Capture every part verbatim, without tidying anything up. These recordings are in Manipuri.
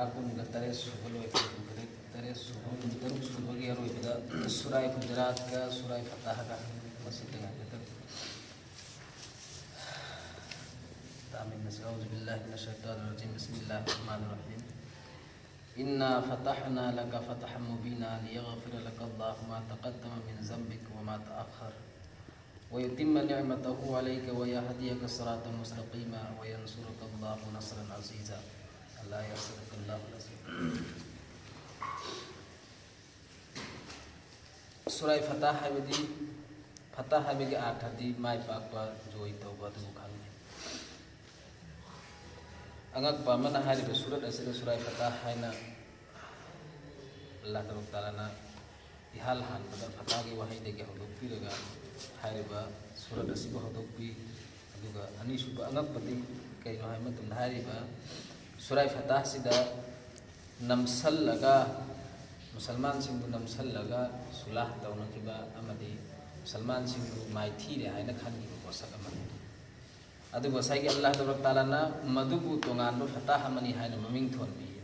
ꯀꯨꯟꯒ ꯇꯔꯦꯠ ꯁꯨꯕ ꯂꯣꯏꯈ꯭ꯔꯦ꯫ ꯀꯨꯟ ꯇꯔꯦꯠ, ꯇꯔꯦꯠ ꯁꯨꯕ, ꯀꯨꯟ ꯇꯔꯨꯛ ꯁꯨꯕꯒꯤ ꯑꯔꯣꯏꯕꯗ ꯁꯨꯔꯥꯏ ꯍꯨꯖꯔꯥꯠꯀ ꯁꯨꯔꯥꯏ ꯐꯇꯥꯍꯒ ꯃꯁꯤ ꯇꯉꯥꯏꯐꯗꯕ꯫ ꯇꯥꯃꯤꯟꯅꯁꯤ꯫ أعوذ بالله من الشيطان الرجيم. بسم الله الرحمن الرحيم. إنا فتحنا لك فتحا مبينا ليغفر لك الله ما تقدم من ذنبك وما تأخر ويتم نعمته عليك ويهديك صراطا مستقيما وينصرك الله نصرا عزيزا. الآية. صدق الله العظيم. ꯁꯨꯔꯥꯏ ꯐꯇꯥꯍ ꯍꯥꯏꯕꯗꯤ, ꯐꯇꯥꯍ ꯍꯥꯏꯕꯒꯤ ꯑꯥꯔꯊꯗꯤ ꯃꯥꯏ ꯄꯥꯛꯄ, ꯖꯣꯏ ꯇꯧꯕ ꯑꯗꯨꯕꯨ ꯈꯪꯅꯩ꯫ ꯑꯉꯛꯄ ꯑꯃꯅ, ꯍꯥꯏꯔꯤꯕ ꯁꯨꯔꯠ ꯑꯁꯤꯗ ꯁꯨꯔꯥꯏ ꯐꯇꯥꯍ ꯍꯥꯏꯅ ꯑꯜꯂꯥꯍ ꯇꯕꯥꯔꯛ ꯇꯥꯂꯥꯅ ꯏꯍꯥꯟ ꯍꯥꯟꯕꯗ ꯐꯇꯥꯍꯒꯤ ꯋꯥꯍꯩꯗꯒꯤ ꯍꯧꯗꯣꯛꯄꯤꯔꯒ ꯍꯥꯏꯔꯤꯕ ꯁꯨꯔꯠ ꯑꯁꯤꯕꯨ ꯍꯧꯗꯣꯛꯄꯤ꯫ ꯑꯗꯨꯒ ꯑꯅꯤꯁꯨꯕ ꯑꯉꯛꯄꯗꯤ ꯀꯩꯅꯣ ꯍꯥꯏꯕ ꯃꯇꯝꯗ, ꯍꯥꯏꯔꯤꯕ ꯁꯨꯔꯥꯏ ꯐꯇꯥꯍꯁꯤꯗ ꯅꯝꯁꯜꯂꯒ, ꯃꯨꯁꯜꯃꯥꯟꯁꯤꯡꯕꯨ ꯅꯝꯁꯜꯂꯒ ꯁꯨꯂꯥꯍ ꯇꯧꯅꯈꯤꯕ ꯑꯃꯗꯤ ꯃꯨꯁꯜꯃꯥꯟꯁꯤꯡꯕꯨ ꯃꯥꯏꯊꯤꯔꯦ ꯍꯥꯏꯅ ꯈꯟꯈꯤꯕ ꯄꯣꯠꯁꯛ ꯑꯃꯅꯤ꯫ ꯑꯗꯨꯕꯨ ꯉꯁꯥꯏꯒꯤ ꯑꯜꯂꯥꯍ ꯇꯕꯥꯔꯛ ꯇꯥꯂꯥꯅ ꯃꯗꯨꯕꯨ ꯇꯣꯉꯥꯟꯕ ꯐꯇꯥꯍ ꯑꯃꯅꯤ ꯍꯥꯏꯅ ꯃꯃꯤꯡ ꯊꯣꯟꯕꯤ꯫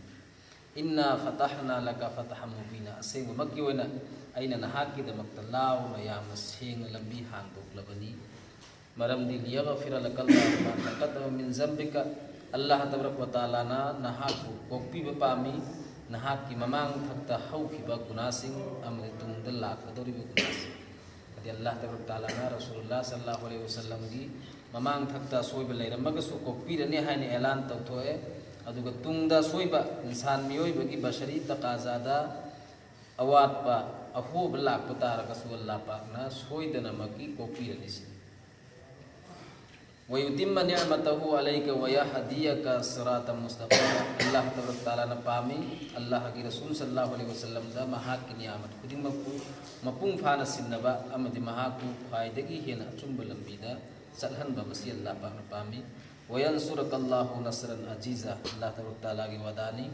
"ꯏꯟꯅꯥ ꯐꯇꯥꯍꯅꯥ ꯂꯀ ꯐꯇꯍꯝ ꯃꯨꯕꯤꯅꯥ", ꯑꯁꯦꯡꯕꯃꯛꯀꯤ ꯑꯣꯏꯅ ꯑꯩꯅ ꯅꯍꯥꯛꯀꯤꯗꯃꯛꯇ ꯂꯥꯎꯅ ꯌꯥꯝꯅ ꯁꯦꯡꯅ ꯂꯝꯕꯤ ꯍꯥꯡꯗꯣꯛꯂꯕꯅꯤ꯫ ꯃꯔꯝꯗꯤ, "ꯂꯤꯌꯒꯐꯤꯔ ꯂꯀꯜꯂꯥꯍꯨ ꯃꯥ ꯇꯀꯗꯗꯃ ꯃꯤꯟ ꯖꯝꯕꯤꯀ", ꯑꯜꯂꯥꯍ ꯇꯕꯥꯔꯛ ꯋ ꯇꯥꯂꯥꯅ ꯅꯍꯥꯛꯄꯨ ꯀꯣꯛꯄꯤꯕ ꯄꯥꯝꯃꯤ, ꯅꯍꯥꯛꯀꯤ ꯃꯃꯥꯡ ꯊꯛꯇ ꯍꯧꯈꯤꯕ ꯒꯨꯅꯥꯁꯤꯡ ꯑꯃꯗꯤ ꯇꯨꯡꯗ ꯂꯥꯛꯀꯗꯧꯔꯤꯕ ꯒꯨꯅꯥꯁꯤꯡ꯫ ꯍꯥꯏꯗꯤ, ꯑꯜꯂꯥꯍ ꯇꯕꯥꯔꯛ ꯇꯥꯂꯥꯅ ꯔꯁꯨꯂꯨꯜꯂꯥꯍ ꯁꯜꯂꯜꯂꯥꯍꯨ ꯑꯂꯩꯍꯤ ꯋꯁꯜꯂꯝꯒꯤ ꯃꯃꯥꯡ ꯊꯛꯇ ꯑꯁꯣꯏꯕ ꯂꯩꯔꯝꯃꯒꯁꯨ ꯀꯣꯛꯄꯤꯔꯅꯤ ꯍꯥꯏꯅ ꯑꯦꯂꯥꯟ ꯇꯧꯊꯣꯛꯑꯦ꯫ ꯑꯗꯨꯒ ꯇꯨꯡꯗ ꯑꯁꯣꯏꯕ, ꯏꯟꯁꯥꯟ ꯃꯤꯑꯣꯏꯕꯒꯤ ꯕꯁꯔꯤ ꯇꯀꯥꯖꯥꯗ ꯑꯋꯥꯠꯄ, ꯑꯍꯣꯕ ꯂꯥꯛꯄ ꯇꯥꯔꯒꯁꯨ ꯑꯜꯂꯥꯍ ꯄꯥꯛꯅ ꯁꯣꯏꯗꯅꯃꯛꯀꯤ ꯀꯣꯛꯄꯤꯔꯅꯤ ꯁꯤꯅꯤ꯫ "ꯋꯌꯨꯇꯤꯝꯃ ꯅꯤ'ꯃꯇꯍꯨ ꯑꯂꯩꯀ ꯋꯌꯍꯗꯤꯌꯀ ꯁꯤꯔꯥꯇꯝ ꯃꯨꯁꯇꯀꯤꯃꯥ", ꯑꯜꯂꯥꯍ ꯇꯕꯥꯔꯛ ꯇꯥꯂꯥꯅ ꯄꯥꯝꯃꯤ꯫ ꯑꯜꯂꯥꯍꯒꯤ ꯔꯁꯨꯜ ꯁꯜꯂꯜꯂꯥꯍꯨ ꯑꯂꯩꯍꯤ ꯋꯁꯜꯂꯝꯗ ꯃꯍꯥꯛꯀꯤ ꯅꯤꯌꯥꯃꯠ ꯈꯨꯗꯤꯡꯃꯛꯄꯨ ꯃꯄꯨꯡ ꯐꯥꯅ ꯁꯤꯟꯅꯕ ꯑꯃꯗꯤ ꯃꯍꯥꯛꯄꯨ ꯈ꯭ꯋꯥꯏꯗꯒꯤ ꯍꯦꯟꯅ ꯑꯆꯨꯝꯕ ꯂꯝꯕꯤꯗ ꯆꯠꯍꯟꯕ, ꯃꯁꯤ ꯑꯜꯂꯥꯍ ꯄꯥꯛꯅ ꯄꯥꯝꯃꯤ꯫ "ꯋꯌꯟꯁꯨꯔꯀꯜꯂꯥꯍꯨ ꯅꯁꯔꯟ ꯑꯖꯤꯖꯥ", ꯑꯜꯂꯥꯍ ꯇꯕꯥꯔꯛ ꯇꯥꯂꯥꯒꯤ ꯋꯥꯗꯥꯅꯤ꯫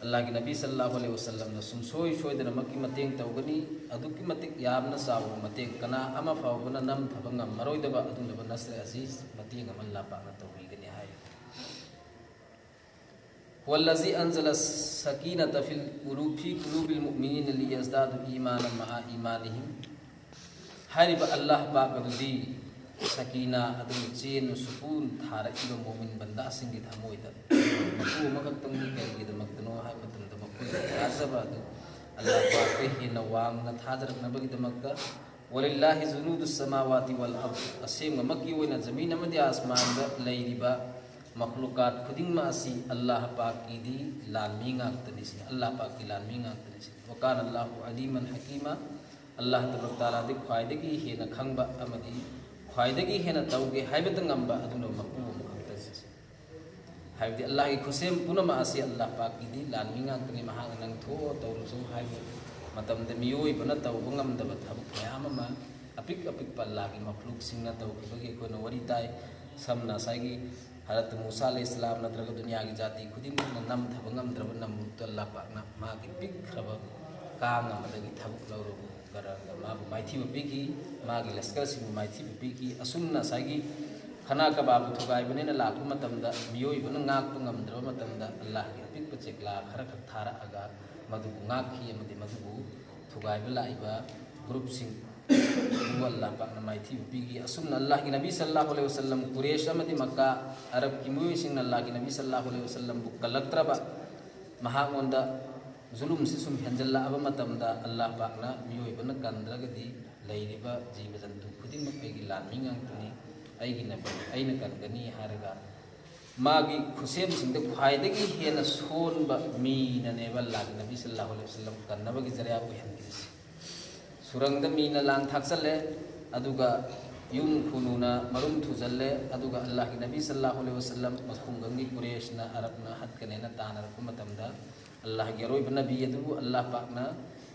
ꯑꯜꯂꯥꯍꯒꯤ ꯅꯕꯤ ꯁꯜꯂꯜꯂꯥꯍꯨ ꯑꯂꯩꯍꯤ ꯋꯁꯜꯂꯝꯅ ꯁꯨꯡꯁꯣꯏ ꯁꯣꯏꯗꯅꯃꯛꯀꯤ ꯃꯇꯦꯡ ꯇꯧꯒꯅꯤ, ꯑꯗꯨꯛꯀꯤ ꯃꯇꯤꯛ ꯌꯥꯝꯅ ꯆꯥꯎꯕ ꯃꯇꯦꯡ, ꯀꯅꯥ ꯑꯃ ꯐꯥꯎꯕꯅ ꯅꯝꯊꯕ ꯉꯝꯃꯔꯣꯏꯗꯕ ꯑꯗꯨꯒꯨꯝꯂꯕ ꯅꯁꯔ ꯑꯖꯤꯖ, ꯃꯇꯦꯡ ꯑꯃ ꯑꯜꯂꯥꯍ ꯄꯥꯛꯅ ꯇꯧꯕꯤꯒꯅꯤ ꯍꯥꯏ꯫ والذي أنزل السكينة في القلوب، في قلوب المؤمنين ليزدادوا إيمانا مع إيمانهم. ꯍꯥꯏꯔꯤꯕ ꯑꯜꯂꯥꯍ ꯄꯥꯛ ꯑꯗꯨꯗꯤ ꯁꯀꯤꯅꯥ ꯑꯗꯨ, ꯆꯦꯟꯕ ꯁꯨꯀꯨꯟ ꯊꯥꯔꯛꯏꯕ ꯃꯣꯃꯤꯟ ꯕꯟꯗꯥꯁꯤꯡꯒꯤ ꯊꯃꯣꯏꯗ꯫ ꯃꯄꯨ ꯑꯃꯈꯛꯇꯪꯅꯤ꯫ ꯀꯔꯤꯒꯤꯗꯃꯛꯇꯅꯣ ꯍꯥꯏꯕ ꯃꯇꯝꯗ, ꯃꯈꯣꯏꯒꯤ ꯊꯥꯖꯕ ꯑꯗꯨ ꯑꯜꯂꯥꯍ ꯄꯥꯛꯇ ꯍꯦꯟꯅ ꯋꯥꯡꯅ ꯊꯥꯖꯔꯛꯅꯕꯒꯤꯗꯃꯛꯇ꯫ ولله جنود السماوات والأرض꯫ ꯑꯁꯦꯡꯕꯃꯛꯀꯤ ꯑꯣꯏꯅ ꯖꯃꯤꯟ ꯑꯃꯗꯤ ꯑꯥꯁꯃꯥꯟꯗ ꯂꯩꯔꯤꯕ ꯃꯈꯂꯨꯀꯥꯠ ꯈꯨꯗꯤꯡꯃꯛ ꯑꯁꯤ ꯑꯜꯂꯥꯍ ꯄꯥꯛꯀꯤꯗꯤ ꯂꯥꯟꯃꯤ ꯉꯥꯛꯇꯅꯤ ꯁꯤꯅꯤ, ꯑꯜꯂꯥꯍ ꯄꯥꯛꯀꯤ ꯂꯥꯟꯃꯤ ꯉꯥꯛꯇꯅꯤ ꯁꯤꯅꯤ꯫ وكان الله عليما حكيما꯫ ꯑꯜꯂꯥꯍ ꯇꯕꯥꯔꯛ ꯇꯥꯂꯥꯗꯤ ꯈ꯭ꯋꯥꯏꯗꯒꯤ ꯍꯦꯟꯅ ꯈꯪꯕ ꯑꯃꯗꯤ ꯈ꯭ꯋꯥꯏꯗꯒꯤ ꯍꯦꯟꯅ ꯇꯧꯒꯦ ꯍꯥꯏꯕꯗ ꯉꯝꯕ ꯑꯗꯨꯅ ꯃꯄꯨ ꯑꯃꯈꯛꯇꯅꯤ ꯁꯤꯅꯤ꯫ ꯍꯥꯏꯕꯗꯤ ꯑꯜꯂꯥꯍꯒꯤ ꯈꯨꯠꯁꯦꯝ ꯄꯨꯝꯅꯃꯛ ꯑꯁꯤ ꯑꯜꯂꯥꯍ ꯄꯥꯛꯀꯤꯗꯤ ꯂꯥꯟꯃꯤ ꯉꯥꯛꯇꯅꯤ꯫ ꯃꯍꯥꯛꯅ "ꯅꯪ ꯊꯣꯛꯑꯣ" ꯇꯧꯔꯁꯨ ꯍꯥꯏꯕ ꯃꯇꯝꯗ ꯃꯤꯑꯣꯏꯕꯅ ꯇꯧꯕ ꯉꯝꯗꯕ ꯊꯕꯛ ꯃꯌꯥꯝ ꯑꯃ ꯑꯄꯤꯛ ꯑꯄꯤꯛꯄ ꯑꯜꯂꯥꯍꯒꯤ ꯃꯈꯂꯨꯛꯁꯤꯡꯅ ꯇꯧꯈꯤꯕꯒꯤ ꯑꯩꯈꯣꯏꯅ ꯋꯥꯔꯤ ꯇꯥꯏ꯫ ꯁꯝꯅ ꯉꯁꯥꯏꯒꯤ ꯍꯔꯠ ꯃꯨꯁꯥ ꯑꯂꯩꯍꯤ ꯁꯂꯥꯝ ꯅꯠꯇ꯭ꯔꯒ ꯗꯨꯅꯤꯌꯥꯒꯤ ꯖꯥꯇꯤ ꯈꯨꯗꯤꯡꯃꯛꯅ ꯅꯝꯊꯕ ꯉꯝꯗ꯭ꯔꯕ ꯅꯝꯔꯨꯠꯇ ꯑꯜꯂꯥꯍ ꯄꯥꯛꯅ ꯃꯥꯒꯤ ꯄꯤꯛꯈ꯭ꯔꯕ ꯀꯥꯡ ꯑꯃꯗꯒꯤ ꯊꯕꯛ ꯂꯧꯔꯒ ꯃꯥꯕꯨ ꯃꯥꯏꯊꯤꯕ ꯄꯤꯈꯤ, ꯃꯥꯒꯤ ꯂꯁꯀꯔꯁꯤꯡꯕꯨ ꯃꯥꯏꯊꯤꯕ ꯄꯤꯈꯤ꯫ ꯑꯁꯨꯝꯅ ꯉꯁꯥꯏꯒꯤ ꯈꯅꯥ ꯀꯕꯥꯕꯨ ꯊꯨꯒꯥꯏꯕꯅꯦꯅ ꯂꯥꯛꯄ ꯃꯇꯝꯗ, ꯃꯤꯑꯣꯏꯕꯅ ꯉꯥꯛꯄ ꯉꯝꯗ꯭ꯔꯕ ꯃꯇꯝꯗ, ꯑꯜꯂꯥꯍꯒꯤ ꯑꯄꯤꯛꯄ ꯆꯦꯛꯂꯥ ꯈꯔꯈꯛ ꯊꯥꯔꯛꯑꯒ ꯃꯗꯨꯕꯨ ꯉꯥꯛꯈꯤ ꯑꯃꯗꯤ ꯃꯗꯨꯕꯨ ꯊꯨꯒꯥꯏꯕ ꯂꯥꯛꯏꯕ ꯒ꯭ꯔꯨꯞꯁꯤꯡ ꯑꯗꯨꯕꯨ ꯑꯜꯂꯥꯍ ꯄꯥꯛꯅ ꯃꯥꯏꯊꯤꯕ ꯄꯤꯈꯤ꯫ ꯑꯁꯨꯝꯅ ꯑꯜꯂꯥꯍꯒꯤ ꯅꯕꯤ ꯁꯜꯂꯜꯂꯥꯍꯨ ꯑꯂꯩꯍꯤ ꯋꯥꯁꯜꯂꯝ, ꯀꯨꯔꯦꯁ ꯑꯃꯗꯤ ꯃꯛꯀꯥ ꯑꯔꯕꯀꯤ ꯃꯤꯑꯣꯏꯁꯤꯡꯅ ꯑꯜꯂꯥꯍꯒꯤ ꯅꯕꯤ ꯁꯜꯂꯜꯂꯥꯍꯨ ꯑꯂꯩꯍꯤ ꯋꯥꯁꯜꯂꯝꯕꯨ ꯀꯜꯂꯛꯇ꯭ꯔꯕ, ꯃꯍꯥꯛꯉꯣꯟꯗ ꯖꯨꯂꯨꯝꯁꯤ ꯁꯨꯝ ꯍꯦꯟꯖꯜꯂꯛꯑꯕ ꯃꯇꯝꯗ, ꯑꯜꯂꯥꯍ ꯄꯥꯛꯅ ꯃꯤꯑꯣꯏꯕꯅ ꯀꯟꯗ꯭ꯔꯒꯗꯤ ꯂꯩꯔꯤꯕ ꯖꯤꯕ ꯖꯟꯇꯨ ꯈꯨꯗꯤꯡꯃꯛ ꯑꯩꯒꯤ ꯂꯥꯟꯃꯤ ꯉꯥꯛꯇꯅꯤ, ꯑꯩꯒꯤ ꯅꯕꯤ ꯑꯩꯅ ꯀꯟꯒꯅꯤ ꯍꯥꯏꯔꯒ ꯃꯥꯒꯤ ꯈꯨꯠꯁꯦꯝꯁꯤꯡꯗ ꯈ꯭ꯋꯥꯏꯗꯒꯤ ꯍꯦꯟꯅ ꯁꯣꯟꯕ ꯃꯤꯅꯅꯦꯕ ꯑꯜꯂꯥꯍꯒꯤ ꯅꯕꯤ ꯁꯜꯂꯜꯂꯥꯍꯨ ꯑꯂꯩꯍꯤ ꯋꯥꯁꯜꯂꯝ ꯀꯟꯅꯕꯒꯤ ꯖꯔꯤꯌꯥ ꯑꯣꯏꯍꯟꯈꯤꯕꯁꯦ꯫ ꯁꯨꯔꯪꯗ ꯃꯤꯅ ꯂꯥꯡ ꯊꯥꯛꯆꯜꯂꯦ, ꯑꯗꯨꯒ ꯌꯨꯝ ꯈꯨꯅꯨꯅ ꯃꯔꯨꯝ ꯊꯨꯖꯜꯂꯦ, ꯑꯗꯨꯒ ꯑꯜꯂꯥꯍꯒꯤ ꯅꯕꯤ ꯁꯜꯂꯜꯂꯥꯍꯨ ꯑꯂꯩꯍꯤ ꯋꯥꯁꯜꯂꯝ ꯃꯈꯨꯡꯒꯪꯒꯤ ꯀꯨꯔꯦꯁꯅ ꯑꯔꯕꯅ ꯍꯠꯀꯅꯦꯅ ꯇꯥꯟꯅꯔꯛꯄ ꯃꯇꯝꯗ, ꯑꯜꯂꯥꯍꯒꯤ ꯑꯔꯣꯏꯕ ꯅꯕꯤ ꯑꯗꯨꯕꯨ ꯑꯜꯂꯥꯍ ꯄꯥꯛꯅ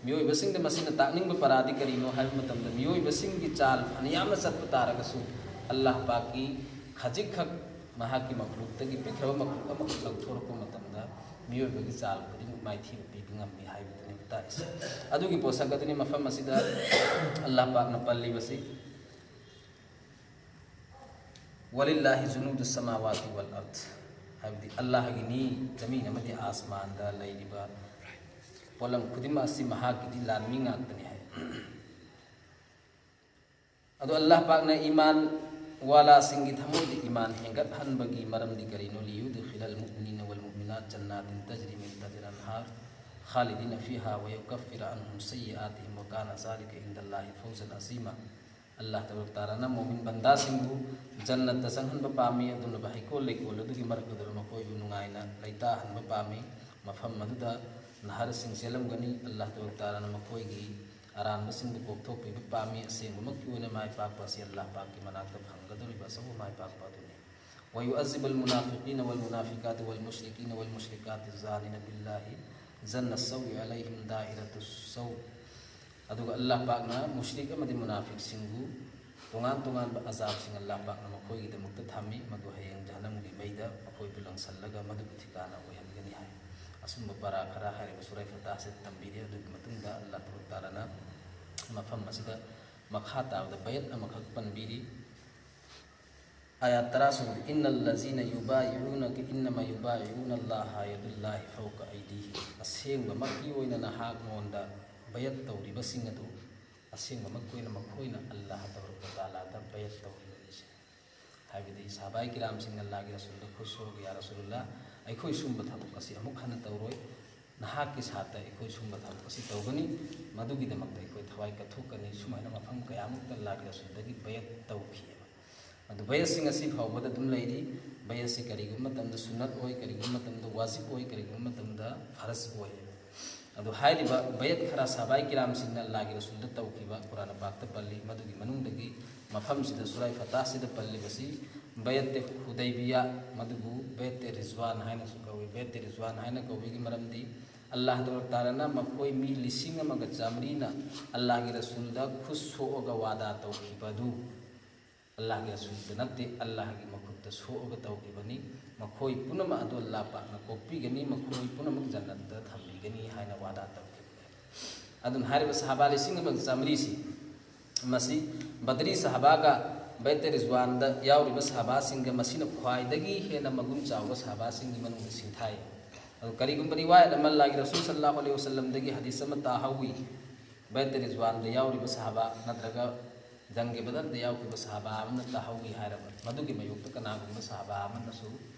ꯃꯤꯑꯣꯏꯕꯁꯤꯡꯗ ꯃꯁꯤꯅ ꯇꯥꯛꯅꯤꯡꯕ ꯄꯔꯥꯗꯤ ꯀꯔꯤꯅꯣ ꯍꯥꯏꯕ ꯃꯇꯝꯗ, ꯃꯤꯑꯣꯏꯕꯁꯤꯡꯒꯤ ꯆꯥꯜ ꯐꯅ ꯌꯥꯝꯅ ꯆꯠꯄ ꯇꯥꯔꯒꯁꯨ, ꯑꯜꯂꯥꯍ ꯄꯥꯛꯀꯤ ꯈꯖꯤꯛꯈꯛ ꯃꯍꯥꯛꯀꯤ ꯃꯈꯂꯨꯛꯇꯒꯤ ꯄꯤꯛꯈ꯭ꯔꯕ ꯃꯈꯂꯨꯛ ꯑꯃꯈꯛ ꯂꯧꯊꯣꯔꯛꯄ ꯃꯇꯝꯗ, ꯃꯤꯑꯣꯏꯕꯒꯤ ꯆꯥꯜ ꯈꯨꯗꯤꯡꯃꯛ ꯃꯥꯏꯊꯤꯕ ꯄꯤꯕ ꯉꯝꯃꯤ ꯍꯥꯏꯕꯗꯨꯅꯤ ꯇꯥꯛꯏꯁꯦ꯫ ꯑꯗꯨꯒꯤ ꯄꯣꯠꯁꯛ ꯑꯗꯨꯅꯤ ꯃꯐꯝ ꯑꯁꯤꯗ ꯑꯜꯂꯥꯍ ꯄꯥꯛꯅ ꯄꯜꯂꯤꯕꯁꯤ꯫ ولله جنود السماوات والأرض꯫ ꯍꯥꯏꯕꯗꯤ ꯑꯜꯂꯥꯍꯒꯤꯅꯤ, ꯖꯃꯤꯟ ꯑꯃꯗꯤ ꯑꯥꯁꯃꯥꯟꯗ ꯂꯩꯔꯤꯕ ꯄꯣꯠꯂꯝ ꯈꯨꯗꯤꯡꯃꯛ ꯑꯁꯤ ꯃꯍꯥꯛꯀꯤꯗꯤ, ꯂꯥꯟꯃꯤ ꯉꯥꯛꯇꯅꯤ ꯍꯥꯏ꯫ ꯑꯗꯣ ꯑꯜꯂꯥꯍ ꯄꯥꯛꯅ ꯏꯃꯥꯟ ꯋꯥꯂꯥꯁꯤꯡꯒꯤ ꯊꯃꯣꯏꯗ ꯏꯃꯥꯟ ꯍꯦꯟꯒꯠꯍꯟꯕꯒꯤ ꯃꯔꯝꯗꯤ ꯀꯔꯤꯅꯣ? ليدخل المؤمنين والمؤمنات جنات تجري من تحتها الأنهار خالدين فيها ويكفر عنهم سيئاتهم وكان ذلك عند الله فوزا عظيما꯫ ꯑꯜꯂꯥꯍ ꯇꯕꯥꯔꯛ ꯇꯥꯂꯥꯅ ꯃꯣꯃꯤꯟ ꯕꯟꯗꯥꯁꯤꯡꯕꯨ ꯖꯟꯅꯠꯇ ꯆꯪꯍꯟꯕ ꯄꯥꯝꯃꯤ, ꯑꯗꯨꯅ ꯍꯩꯀꯣꯜ ꯂꯩꯀꯣꯜ ꯑꯗꯨꯒꯤ ꯃꯔꯛ ꯑꯗꯨꯗ ꯃꯈꯣꯏꯕꯨ ꯅꯨꯡꯉꯥꯏꯅ ꯂꯩꯇꯥꯍꯟꯕ ꯄꯥꯝꯃꯤ꯫ ꯃꯐꯝ ꯑꯗꯨꯗ ꯅꯍꯔꯁꯤꯡ ꯆꯦꯜꯂꯝꯒꯅꯤ꯫ ꯑꯜꯂꯥꯍ ꯇꯕꯥꯔꯛ ꯇꯥꯂꯥꯅ ꯃꯈꯣꯏꯒꯤ ꯑꯔꯥꯟꯕꯁꯤꯡꯕꯨ ꯀꯣꯛꯊꯣꯛꯄꯤꯕ ꯄꯥꯝꯃꯤ꯫ ꯑꯁꯦꯡꯕꯃꯛꯀꯤ ꯑꯣꯏꯅ ꯃꯥꯏ ꯄꯥꯛꯄ ꯑꯁꯤ ꯑꯜꯂꯥꯍ ꯄꯥꯛꯀꯤ ꯃꯅꯥꯛꯇ ꯐꯪꯒꯗꯧꯔꯤꯕ ꯑꯆꯧꯕ ꯃꯥꯏ ꯄꯥꯛꯄ ꯑꯗꯨꯅꯤ꯫ ويعذب المنافقين والمنافقات والمشركين والمشركات الظانين بالله ظن السوء عليهم دائرة السوء꯫ ꯑꯗꯨꯒ ꯑꯜꯂꯥꯍ ꯄꯥꯛꯅ ꯃꯨꯁ꯭ꯔꯤꯛ ꯑꯃꯗꯤ ꯃꯨꯅꯥꯐꯤꯛꯁꯤꯡꯕꯨ ꯇꯣꯉꯥꯟ ꯇꯣꯉꯥꯟꯕ ꯑꯖꯥꯕꯁꯤꯡ ꯑꯜꯂꯥꯍ ꯄꯥꯛꯅ ꯃꯈꯣꯏꯒꯤꯗꯃꯛꯇ ꯊꯝꯃꯤ, ꯃꯗꯨ ꯍꯌꯦꯡ ꯖꯍꯟꯅꯝꯒꯤ ꯃꯩꯗ ꯃꯈꯣꯏꯕꯨ ꯂꯪꯁꯜꯂꯒ ꯃꯗꯨꯕꯨ ꯊꯤꯀꯥꯅ ꯑꯣꯏꯍꯟꯒꯅꯤ ꯍꯥꯏ꯫ ꯑꯁꯨꯝꯕ ꯄꯔꯥ ꯈꯔ ꯍꯥꯏꯔꯤꯕ ꯁꯨꯔꯥꯏ ꯐꯇꯥꯍꯁꯤꯗ ꯇꯝꯕꯤꯔꯤ꯫ ꯑꯗꯨꯒꯤ ꯃꯇꯨꯡꯗ ꯑꯜꯂꯥꯍ ꯇꯕꯥꯔꯛ ꯇꯥꯂꯥꯅ ꯃꯐꯝ ꯑꯁꯤꯗ ꯃꯈꯥ ꯇꯥꯕꯗ ꯕꯌꯠ ꯑꯃꯈꯛ ꯄꯟꯕꯤꯔꯤ꯫ ꯑꯥꯌꯥꯠ ꯇꯔꯥꯁꯨꯕꯗ, إن الذين يبايعونك إنما يبايعون الله يد الله فوق أيديهم꯫ ꯑꯁꯦꯡꯕꯃꯛꯀꯤ ꯑꯣꯏꯅ ꯅꯍꯥꯛꯉꯣꯟꯗ ꯕꯌꯠ ꯇꯧꯔꯤꯕꯁꯤꯡ ꯑꯗꯨ, ꯑꯁꯦꯡꯕꯃꯛꯀꯤ ꯑꯣꯏꯅ ꯃꯈꯣꯏꯅ ꯑꯜꯂꯥꯍ ꯇꯕꯥꯔꯛ ꯋ ꯇꯥꯂꯥꯗ ꯕꯌꯠ ꯇꯧꯔꯤꯕꯅꯤ꯫ ꯍꯥꯏꯕꯗꯤ ꯁꯍꯥꯕꯥꯏ ꯀꯤꯔꯥꯝꯁꯤꯡꯅ ꯑꯜꯂꯥꯍꯒꯤ ꯔꯁꯨꯜꯗ ꯈꯨꯠ ꯁꯣꯛꯑꯒ, "ꯌꯥ ꯔꯁꯨꯜꯂꯥꯍ, ꯑꯩꯈꯣꯏ ꯁꯨꯝꯕ ꯊꯕꯛ ꯑꯁꯤ ꯑꯃꯨꯛ ꯍꯟꯅ ꯇꯧꯔꯣꯏ, ꯅꯍꯥꯛꯀꯤ ꯁꯥꯠꯇ ꯑꯩꯈꯣꯏ ꯁꯨꯝꯕ ꯊꯕꯛ ꯑꯁꯤ ꯇꯧꯒꯅꯤ, ꯃꯗꯨꯒꯤꯗꯃꯛꯇ ꯑꯩꯈꯣꯏ ꯊꯋꯥꯏ ꯀꯠꯊꯣꯛꯀꯅꯤ", ꯁꯨꯃꯥꯏꯅ ꯃꯐꯝ ꯀꯌꯥꯃꯨꯛꯇ ꯑꯜꯂꯥꯍꯒꯤ ꯔꯁꯨꯜꯗꯒꯤ ꯕꯌꯠ ꯇꯧꯈꯤꯑꯕ꯫ ꯑꯗꯨ ꯕꯌꯠꯁꯤꯡ ꯑꯁꯤ ꯐꯥꯎꯕꯗ ꯑꯗꯨꯝ ꯂꯩꯔꯤ꯫ ꯕꯌꯠꯁꯤ ꯀꯔꯤꯒꯨꯝꯕ ꯃꯇꯝꯗ ꯁꯨꯟꯅꯠ ꯑꯣꯏ, ꯀꯔꯤꯒꯨꯝꯕ ꯃꯇꯝꯗ ꯋꯥꯖꯤꯕ ꯑꯣꯏ, ꯀꯔꯤꯒꯨꯝꯕ ꯃꯇꯝꯗ ꯐꯔꯖ ꯑꯣꯏ꯫ ꯑꯗꯨ ꯍꯥꯏꯔꯤꯕ ꯕꯌꯠ ꯈꯔ ꯁꯍꯥꯕꯥꯏ ꯀꯤꯔꯥꯝꯁꯤꯡꯅ ꯑꯜꯂꯥꯍꯒꯤ ꯔꯁꯨꯜꯗ ꯇꯧꯈꯤꯕ ꯀꯨꯔꯥꯟ ꯄꯥꯛꯇ ꯄꯜꯂꯤ꯫ ꯃꯗꯨꯒꯤ ꯃꯅꯨꯡꯗꯒꯤ ꯃꯐꯝꯁꯤꯗ ꯁꯨꯔꯥꯏ ꯐꯇꯥꯁꯤꯗ ꯄꯜꯂꯤꯕꯁꯤ ꯕꯌꯠꯇꯦ ꯍꯨꯗꯩꯕꯤꯌꯥ, ꯃꯗꯨꯕꯨ ꯕꯌꯠꯇꯦ ꯔꯤꯖꯋꯥꯟ ꯍꯥꯏꯅꯁꯨ ꯀꯧꯏ꯫ ꯕꯌꯠꯇꯦ ꯔꯤꯖꯋꯥꯟ ꯍꯥꯏꯅ ꯀꯧꯕꯒꯤ ꯃꯔꯝꯗꯤ ꯑꯜꯂꯥꯍ ꯇꯕꯥꯔꯛ ꯇꯥꯂꯥꯅ ꯃꯈꯣꯏ ꯃꯤ ꯂꯤꯁꯤꯡ ꯑꯃꯒ ꯆꯥꯃꯔꯤꯅ ꯑꯜꯂꯥꯍꯒꯤ ꯔꯁꯨꯜꯗ ꯈꯨꯠ ꯁꯣꯛꯑꯒ ꯋꯥꯗꯥ ꯇꯧꯈꯤꯕ ꯑꯗꯨ ꯑꯜꯂꯥꯍꯒꯤ ꯔꯁꯨꯜꯗ ꯅꯠꯇꯦ, ꯑꯜꯂꯥꯍꯒꯤ ꯃꯈꯨꯠꯇ ꯁꯣꯛꯑꯒ ꯇꯧꯈꯤꯕꯅꯤ꯫ ꯃꯈꯣꯏ ꯄꯨꯝꯅꯃꯛ ꯑꯗꯨ ꯑꯜꯂꯥꯍ ꯄꯥꯛꯅ ꯀꯣꯛꯄꯤꯒꯅꯤ, ꯃꯈꯣꯏ ꯄꯨꯝꯅꯃꯛ ꯖꯟꯅꯠꯇ ꯊꯝꯕꯤꯒꯅꯤ ꯍꯥꯏꯅ ꯋꯥꯗꯥ ꯇꯧꯈꯤꯕꯅꯤ꯫ ꯑꯗꯨꯅ ꯍꯥꯏꯔꯤꯕ ꯁꯍꯥꯕꯥ ꯂꯤꯁꯤꯡ ꯑꯃꯒ ꯆꯥꯃꯔꯤꯁꯤ, ꯃꯁꯤ ꯕꯗ꯭ꯔꯤ ꯁꯍꯥꯕꯥꯒ ꯕꯩꯇ ꯔꯤꯖꯋꯥꯟꯗ ꯌꯥꯎꯔꯤꯕ ꯁꯍꯥꯕꯥꯁꯤꯡꯒ ꯃꯁꯤꯅ ꯈ꯭ꯋꯥꯏꯗꯒꯤ ꯍꯦꯟꯅ ꯃꯒꯨꯟ ꯆꯥꯎꯕ ꯁꯍꯥꯕꯥꯁꯤꯡꯒꯤ ꯃꯅꯨꯡꯗ ꯁꯤꯡꯊꯥꯏ꯫ ꯑꯗꯨ ꯀꯔꯤꯒꯨꯝꯕ ꯔꯤꯋꯥꯌꯠ ꯑꯃ, ꯑꯜꯂꯥꯍꯒꯤ ꯔꯁꯨꯜ ꯁꯜꯂꯜꯂꯥꯍꯨ ꯑꯂꯩꯍꯤ ꯋꯁꯜꯂꯝꯗꯒꯤ ꯍꯗꯤꯁ ꯑꯃ ꯇꯥꯍꯧꯋꯤ, ꯕꯩꯇ ꯔꯤꯖꯋꯥꯟꯗ ꯌꯥꯎꯔꯤꯕ ꯁꯍꯥꯕꯥ ꯅꯠꯇ꯭ꯔꯒ ꯖꯪꯒꯦ ꯕꯗꯔꯗ ꯌꯥꯎꯈꯤꯕ ꯁꯍꯥꯕꯥ ꯑꯃꯅ ꯇꯥꯍꯧꯋꯤ ꯍꯥꯏꯔꯕ, ꯃꯗꯨꯒꯤ ꯃꯥꯌꯣꯛꯇ ꯀꯅꯥꯒꯨꯝꯕ ꯁꯍꯥꯕꯥ ꯑꯃꯅꯁꯨ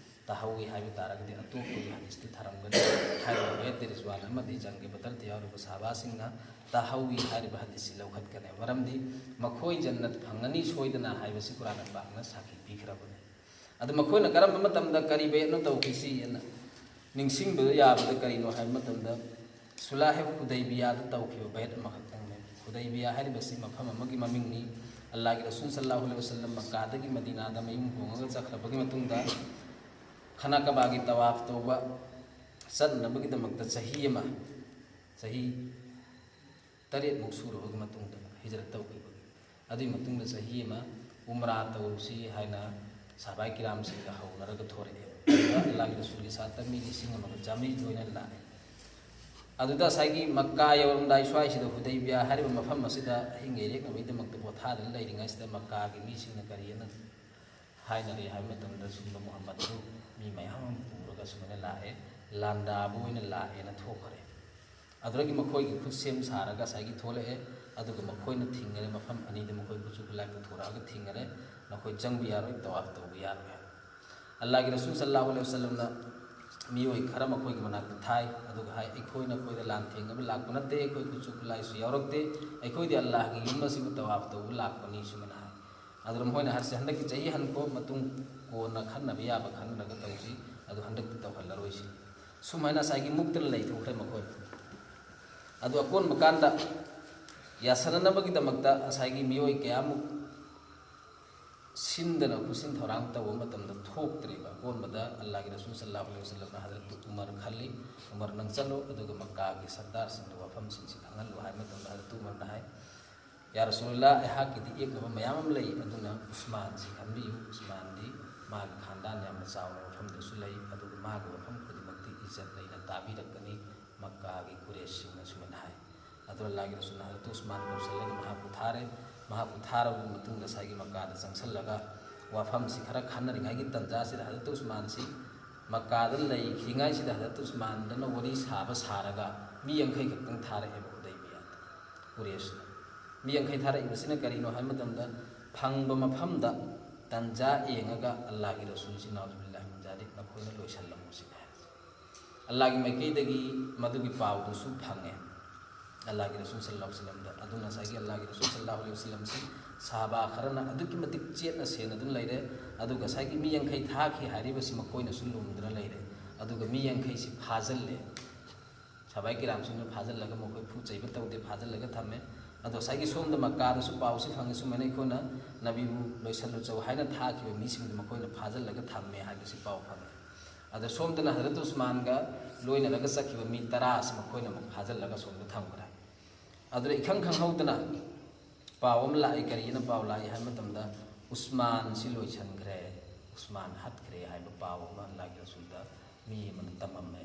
ꯇꯥꯍꯧꯋꯤ ꯍꯥꯏꯕ ꯇꯥꯔꯒꯗꯤ, ꯑꯇꯣꯞꯄꯒꯤ ꯍꯗꯤꯁꯇꯨ ꯊꯥꯔꯝꯒꯅꯤ꯫ ꯍꯥꯏꯔꯤꯕ ꯕꯩꯇ ꯔꯤꯖꯋꯥꯟ ꯑꯃꯗꯤ ꯖꯪꯒꯦ ꯕꯗꯔꯗ ꯌꯥꯎꯔꯤꯕ ꯁꯍꯥꯕꯥꯁꯤꯡꯅ ꯇꯥꯍꯧꯋꯤ ꯍꯥꯏꯔꯤꯕ ꯍꯗꯤꯁꯁꯤ ꯂꯧꯈꯠꯀꯅꯤ꯫ ꯃꯔꯝꯗꯤ ꯃꯈꯣꯏ ꯖꯟꯅꯠ ꯐꯪꯒꯅꯤ ꯁꯣꯏꯗꯅ ꯍꯥꯏꯕꯁꯤ ꯀꯨꯔꯥꯟ ꯄꯥꯛꯅ ꯁꯥꯈꯤ ꯄꯤꯈ꯭ꯔꯕꯅꯤ꯫ ꯑꯗꯨ ꯃꯈꯣꯏꯅ ꯀꯔꯝꯕ ꯃꯇꯝꯗ ꯀꯔꯤ ꯕꯦꯠꯅꯣ ꯇꯧꯈꯤꯁꯤ ꯍꯥꯏꯅ ꯅꯤꯡꯁꯤꯡꯕ ꯌꯥꯕꯗ ꯀꯔꯤꯅꯣ ꯍꯥꯏꯕ ꯃꯇꯝꯗ, ꯁꯨꯂꯥꯍꯦ ꯍꯨꯗꯩꯕꯤꯌꯥꯗ ꯇꯧꯈꯤꯕ ꯕꯦꯠ ꯑꯃꯈꯛꯇꯪꯅꯤ꯫ ꯍꯨꯗꯩꯕꯤꯌꯥ ꯍꯥꯏꯔꯤꯕꯁꯤ ꯃꯐꯝ ꯑꯃꯒꯤ ꯃꯃꯤꯡꯅꯤ꯫ ꯑꯜꯂꯥꯍꯒꯤ ꯔꯁꯨꯜ ꯁꯜꯂꯜꯂꯥꯍꯨ ꯑꯂꯩꯍꯤ ꯋꯁꯜꯂꯝ ꯃꯛꯀꯥꯗꯒꯤ ꯃꯗꯤꯅꯥꯗ ꯃꯌꯨꯝ ꯍꯣꯡꯉꯒ ꯆꯠꯈ꯭ꯔꯕꯒꯤ ꯃꯇꯨꯡꯗ, ꯈꯥꯅꯥ ꯀꯕꯥꯒꯤ ꯇꯋꯥꯐ ꯇꯧꯕ ꯆꯠꯅꯕꯒꯤꯗꯃꯛꯇ ꯆꯍꯤ ꯑꯃ, ꯆꯍꯤ ꯇꯔꯦꯠꯃꯨꯛ ꯁꯨꯔꯕꯒꯤ ꯃꯇꯨꯡꯗ ꯍꯤꯖꯔꯠ ꯇꯧꯈꯤꯕ꯫ ꯑꯗꯨꯒꯤ ꯃꯇꯨꯡꯗ ꯆꯍꯤ ꯑꯃ ꯎꯝꯔꯥ ꯇꯧꯔꯨꯁꯤ ꯍꯥꯏꯅ ꯁꯍꯥꯕꯥꯏ ꯀꯤꯔꯥꯝꯁꯤꯡꯒ ꯍꯧꯅꯔꯒ ꯊꯣꯔꯛꯑꯦ꯫ ꯑꯗꯨꯗ ꯑꯜꯂꯥꯍꯒꯤ ꯔꯁꯨꯜꯒꯤ ꯁꯥꯠꯇ ꯃꯤ ꯂꯤꯁꯤꯡ ꯑꯃꯒ ꯆꯥꯃꯔꯤ ꯂꯣꯏꯅ ꯂꯥꯛꯑꯦ꯫ ꯑꯗꯨꯗ ꯉꯁꯥꯏꯒꯤ ꯃꯛꯀꯥ ꯌꯧꯔꯝꯗꯥꯏ ꯁ꯭ꯋꯥꯏꯁꯤꯗ ꯍꯨꯗꯩꯕꯤꯌꯥ ꯍꯥꯏꯔꯤꯕ ꯃꯐꯝ ꯑꯁꯤꯗ ꯑꯍꯤꯡ ꯂꯩꯔꯦꯛꯅꯕꯒꯤꯗꯃꯛꯇ ꯄꯣꯊꯥꯗꯅ ꯂꯩꯔꯤꯉꯩꯁꯤꯗ ꯃꯛꯀꯥꯒꯤ ꯃꯤꯁꯤꯡꯅ ꯀꯔꯤ ꯍꯥꯏꯅ ꯍꯥꯏꯅꯔꯦ ꯍꯥꯏꯕ ꯃꯇꯝꯗ, ꯁꯨꯝꯕ ꯃꯨꯍꯝꯃꯗꯁꯨ ꯃꯤ ꯃꯌꯥꯝ ꯑꯃ ꯄꯨꯔꯒ ꯁꯨꯃꯥꯏꯅ ꯂꯥꯛꯑꯦ, ꯂꯥꯟꯗꯥꯕ ꯑꯣꯏꯅ ꯂꯥꯛꯑꯦꯅ ꯊꯣꯛꯈ꯭ꯔꯦ꯫ ꯑꯗꯨꯗꯒꯤ ꯃꯈꯣꯏꯒꯤ ꯈꯨꯠꯁꯦꯝ ꯁꯥꯔꯒ ꯉꯁꯥꯏꯒꯤ ꯊꯣꯛꯂꯛꯑꯦ꯫ ꯑꯗꯨꯒ ꯃꯈꯣꯏꯅ ꯊꯤꯡꯉꯔꯦ, ꯃꯐꯝ ꯑꯅꯤꯗ ꯃꯈꯣꯏ ꯈꯨꯠꯁꯨ ꯈꯨꯠꯂꯥꯏ ꯄꯨꯊꯣꯔꯛꯑꯒ ꯊꯤꯡꯉꯔꯦ꯫ ꯅꯈꯣꯏ ꯆꯪꯕ ꯌꯥꯔꯣꯏ, ꯇꯋꯥꯐ ꯇꯧꯕ ꯌꯥꯔꯣꯏ ꯍꯥꯏ꯫ ꯑꯜꯂꯥꯍꯒꯤ ꯔꯁꯨꯜ ꯁꯜꯂꯜꯂꯥꯍꯨ ꯑꯂꯩꯍꯤ ꯋꯁꯜꯂꯝꯅ ꯃꯤꯑꯣꯏ ꯈꯔ ꯃꯈꯣꯏꯒꯤ ꯃꯅꯥꯛꯇ ꯊꯥꯏ, ꯑꯗꯨꯒ ꯍꯥꯏ, "ꯑꯩꯈꯣꯏꯅ ꯑꯩꯈꯣꯏꯗ ꯂꯥꯟ ꯊꯦꯡꯅꯕ ꯂꯥꯛꯄ ꯅꯠꯇꯦ, ꯑꯩꯈꯣꯏ ꯈꯨꯠꯁꯨ ꯈꯨꯠꯂꯥꯏꯁꯨ ꯌꯥꯎꯔꯛꯇꯦ, ꯑꯩꯈꯣꯏꯗꯤ ꯑꯜꯂꯥꯍꯒꯤ ꯌꯨꯝ ꯑꯁꯤꯕꯨ ꯇꯋꯥꯐ ꯇꯧꯕ ꯂꯥꯛꯄꯅꯤ" ꯁꯨꯃꯥꯏꯅ ꯍꯥꯏ꯫ ꯑꯗꯨꯅ ꯃꯈꯣꯏꯅ ꯍꯥꯏꯔꯤꯁꯦ, "ꯍꯟꯗꯛꯀꯤ ꯆꯍꯤ ꯍꯟꯈꯣ, ꯃꯇꯨꯡ ꯀꯣꯟꯅ ꯈꯟꯅꯕ ꯌꯥꯕ ꯈꯟꯅꯔꯒ ꯇꯧꯁꯤ, ꯑꯗꯨ ꯍꯟꯗꯛꯇꯤ ꯇꯧꯍꯜꯂꯔꯣꯏꯁꯤ"꯫ ꯁꯨꯃꯥꯏꯅ ꯉꯁꯥꯏꯒꯤ ꯃꯨꯛꯇꯅ ꯂꯩꯊꯣꯛꯈ꯭ꯔꯦ ꯃꯈꯣꯏ꯫ ꯑꯗꯨ ꯑꯀꯣꯟꯕ ꯀꯥꯟꯗ ꯌꯥꯁꯟꯅꯅꯕꯒꯤꯗꯃꯛꯇ ꯉꯁꯥꯏꯒꯤ ꯃꯤꯑꯣꯏ ꯀꯌꯥꯃꯨꯛ ꯁꯤꯟꯗꯅ ꯈꯨꯠꯁꯤꯟ ꯊꯧꯔꯥꯡ ꯇꯧꯕ ꯃꯇꯝꯗ ꯊꯣꯛꯇ꯭ꯔꯦꯕ꯫ ꯑꯀꯣꯟꯕꯗ ꯑꯜꯂꯥꯍꯒꯤ ꯔꯁꯨꯜ ꯁꯜꯂꯜꯂꯥꯍꯨ ꯑꯂꯩꯍꯤ ꯋꯁꯜꯂꯝꯅ ꯍꯖꯔꯠ ꯎꯃꯔ ꯈꯜꯂꯤ, "ꯎꯃꯔ, ꯅꯪ ꯆꯠꯂꯣ, ꯑꯗꯨꯒ ꯃꯛꯀꯥꯒꯤ ꯁꯔꯗꯥꯔꯁꯤꯡꯗ ꯋꯥꯐꯝꯁꯤꯡꯁꯤ ꯈꯪꯍꯜꯂꯨ" ꯍꯥꯏꯕ ꯃꯇꯝꯗ ꯍꯖꯔꯠ ꯎꯃꯔꯅ ꯍꯥꯏ, "ꯌꯥ ꯔꯁꯨꯂꯜꯂꯥꯍ, ꯑꯩꯍꯥꯛꯀꯤꯗꯤ ꯌꯦꯛꯅꯕ ꯃꯌꯥꯝ ꯑꯃ ꯂꯩ, ꯑꯗꯨꯅ ꯎꯁꯃꯥꯟꯁꯤ ꯈꯟꯕꯤꯌꯨ, ꯎꯁꯃꯥꯟꯗꯤ ꯃꯥꯒꯤ ꯈꯥꯟꯗꯥꯟ ꯌꯥꯝꯅ ꯆꯥꯎꯅ ꯃꯐꯝꯗꯁꯨ ꯂꯩ, ꯑꯗꯨꯒ ꯃꯥꯒꯤ ꯋꯥꯐꯝ ꯈꯨꯗꯤꯡꯃꯛꯇꯤ ꯏꯖꯠ ꯂꯩꯅ ꯇꯥꯕꯤꯔꯛꯀꯅꯤ" ꯃꯛꯀꯥꯒꯤ ꯀꯨꯔꯦꯁꯁꯤꯡꯅ ꯁꯨꯃꯥꯏꯅ ꯍꯥꯏ꯫ ꯑꯗꯨ ꯑꯜꯂꯥꯍꯒꯤ ꯔꯁꯨꯜꯅ ꯍꯖꯔꯠ ꯎꯁꯃꯥꯟ ꯀꯧꯁꯜꯂꯒ ꯃꯍꯥꯛꯄꯨ ꯊꯥꯔꯦ꯫ ꯃꯍꯥꯛꯄꯨ ꯊꯥꯔꯕ ꯃꯇꯨꯡꯗ ꯉꯁꯥꯏꯒꯤ ꯃꯛꯀꯥꯗ ꯆꯪꯁꯤꯜꯂꯒ ꯋꯥꯐꯝꯁꯤ ꯈꯔ ꯈꯟꯅꯔꯤꯉꯩꯒꯤ ꯇꯟꯖꯥꯁꯤꯗ ꯍꯖꯔꯠ ꯎꯁꯃꯥꯟꯁꯤ ꯃꯛꯀꯥꯗ ꯂꯩꯈꯤꯉꯥꯏꯁꯤꯗ ꯍꯖꯔꯠ ꯎꯁꯃꯥꯟꯗꯅ ꯋꯥꯔꯤ ꯁꯥꯕ ꯁꯥꯔꯒ ꯃꯤ ꯌꯥꯡꯈꯩ ꯈꯛꯇꯪ ꯊꯥꯔꯛꯑꯦꯕ ꯍꯨꯗꯩꯕꯤꯌꯥꯗ ꯀꯨꯔꯦꯁꯅ꯫ ꯃꯤ ꯌꯥꯡꯈꯩ ꯊꯥꯔꯛꯏꯕꯁꯤꯅ ꯀꯔꯤꯅꯣ ꯍꯥꯏꯕ ꯃꯇꯝꯗ, ꯐꯪꯕ ꯃꯐꯝꯗ ꯇꯟꯖꯥ ꯌꯦꯡꯉꯒ ꯑꯜꯂꯥꯍꯒꯤ ꯔꯁꯨꯜꯁꯤ ꯅꯥꯎꯖꯨꯕꯤꯜꯂꯥꯍꯤ ꯃꯤꯟ ꯖꯥꯂꯤꯛ ꯅꯈꯣꯏꯅ ꯂꯣꯏꯁꯤꯜꯂꯝꯃꯨ ꯁꯤꯅꯤ ꯍꯥꯏ꯫ ꯑꯜꯂꯥꯍꯒꯤ ꯃꯥꯏꯀꯩꯗꯒꯤ ꯃꯗꯨꯒꯤ ꯄꯥꯎꯗꯨꯁꯨ ꯐꯪꯉꯦ ꯑꯜꯂꯥꯍꯒꯤ ꯔꯁꯨꯜ ꯁꯜꯂꯜꯂꯥꯍꯨ ꯑꯂꯩꯍꯤ ꯋꯁꯜꯂꯝꯗ꯫ ꯑꯗꯨꯅ ꯉꯁꯥꯏꯒꯤ ꯑꯜꯂꯥꯍꯒꯤ ꯔꯁꯨꯜ ꯁꯜꯂꯜꯂꯥꯍꯨ ꯑꯂꯩꯍꯤ ꯋꯁꯜꯂꯝꯁꯤ ꯁꯍꯥꯕꯥ ꯈꯔꯅ ꯑꯗꯨꯛꯀꯤ ꯃꯇꯤꯛ ꯆꯦꯠꯅ ꯁꯦꯟꯅꯗꯨꯅ ꯂꯩꯔꯦ꯫ ꯑꯗꯨꯒ ꯉꯁꯥꯏꯒꯤ ꯃꯤ ꯌꯥꯡꯈꯩ ꯊꯥꯈꯤ ꯍꯥꯏꯔꯤꯕꯁꯤ ꯃꯈꯣꯏꯅꯁꯨ ꯂꯨꯝꯗꯨꯅ ꯂꯩꯔꯦ꯫ ꯑꯗꯨꯒ ꯃꯤ ꯌꯥꯡꯈꯩꯁꯤ ꯐꯥꯖꯤꯜꯂꯦ꯫ ꯁꯍꯥꯕꯥꯏ ꯀꯤꯔꯥꯝꯁꯤꯡꯅ ꯐꯥꯖꯤꯜꯂꯒ ꯃꯈꯣꯏ ꯐꯨ ꯆꯩꯕ ꯇꯧꯗꯦ, ꯐꯥꯖꯤꯜꯂꯒ ꯊꯝꯃꯦ꯫ ꯑꯗꯣ ꯉꯁꯥꯏꯒꯤ ꯁꯣꯝꯗ ꯃꯛꯀꯥꯗꯁꯨ ꯄꯥꯎꯁꯤ ꯐꯪꯉꯤ, ꯁꯨꯃꯥꯏꯅ ꯑꯩꯈꯣꯏꯅ ꯅꯕꯤꯕꯨ ꯂꯣꯏꯁꯜꯂꯨ ꯆꯧ ꯍꯥꯏꯅ ꯊꯥꯈꯤꯕ ꯃꯤꯁꯤꯡꯗꯨ ꯃꯈꯣꯏꯅ ꯐꯥꯖꯤꯜꯂꯒ ꯊꯝꯃꯦ ꯍꯥꯏꯕꯁꯤ ꯄꯥꯎ ꯐꯪꯉꯤ꯫ ꯑꯗꯣ ꯁꯣꯝꯗꯅ ꯍꯖꯔꯠ ꯎꯁꯃꯥꯟꯒ ꯂꯣꯏꯅꯔꯒ ꯆꯠꯈꯤꯕ ꯃꯤ ꯇꯔꯥ ꯑꯁꯤ ꯃꯈꯣꯏꯅ ꯑꯃꯨꯛ ꯐꯥꯖꯤꯜꯂꯒ ꯁꯣꯝꯗ ꯊꯝꯈ꯭ꯔꯦ꯫ ꯑꯗꯨꯗ ꯏꯈꯪ ꯈꯪꯍꯧꯗꯅ ꯄꯥꯎ ꯑꯃ ꯂꯥꯛꯏ꯫ ꯀꯔꯤꯅ ꯄꯥꯎ ꯂꯥꯛꯏ ꯍꯥꯏꯕ ꯃꯇꯝꯗ, ꯎꯁꯃꯥꯟꯁꯤ ꯂꯣꯏꯁꯤꯟꯈ꯭ꯔꯦ, ꯎꯁꯃꯥꯟ ꯍꯥꯠꯈ꯭ꯔꯦ ꯍꯥꯏꯕ ꯄꯥꯎ ꯑꯃ ꯑꯜꯂꯥꯍꯒꯤ ꯔꯁꯨꯜꯗ ꯃꯤ ꯑꯃꯅ ꯇꯝꯃꯝꯃꯦ꯫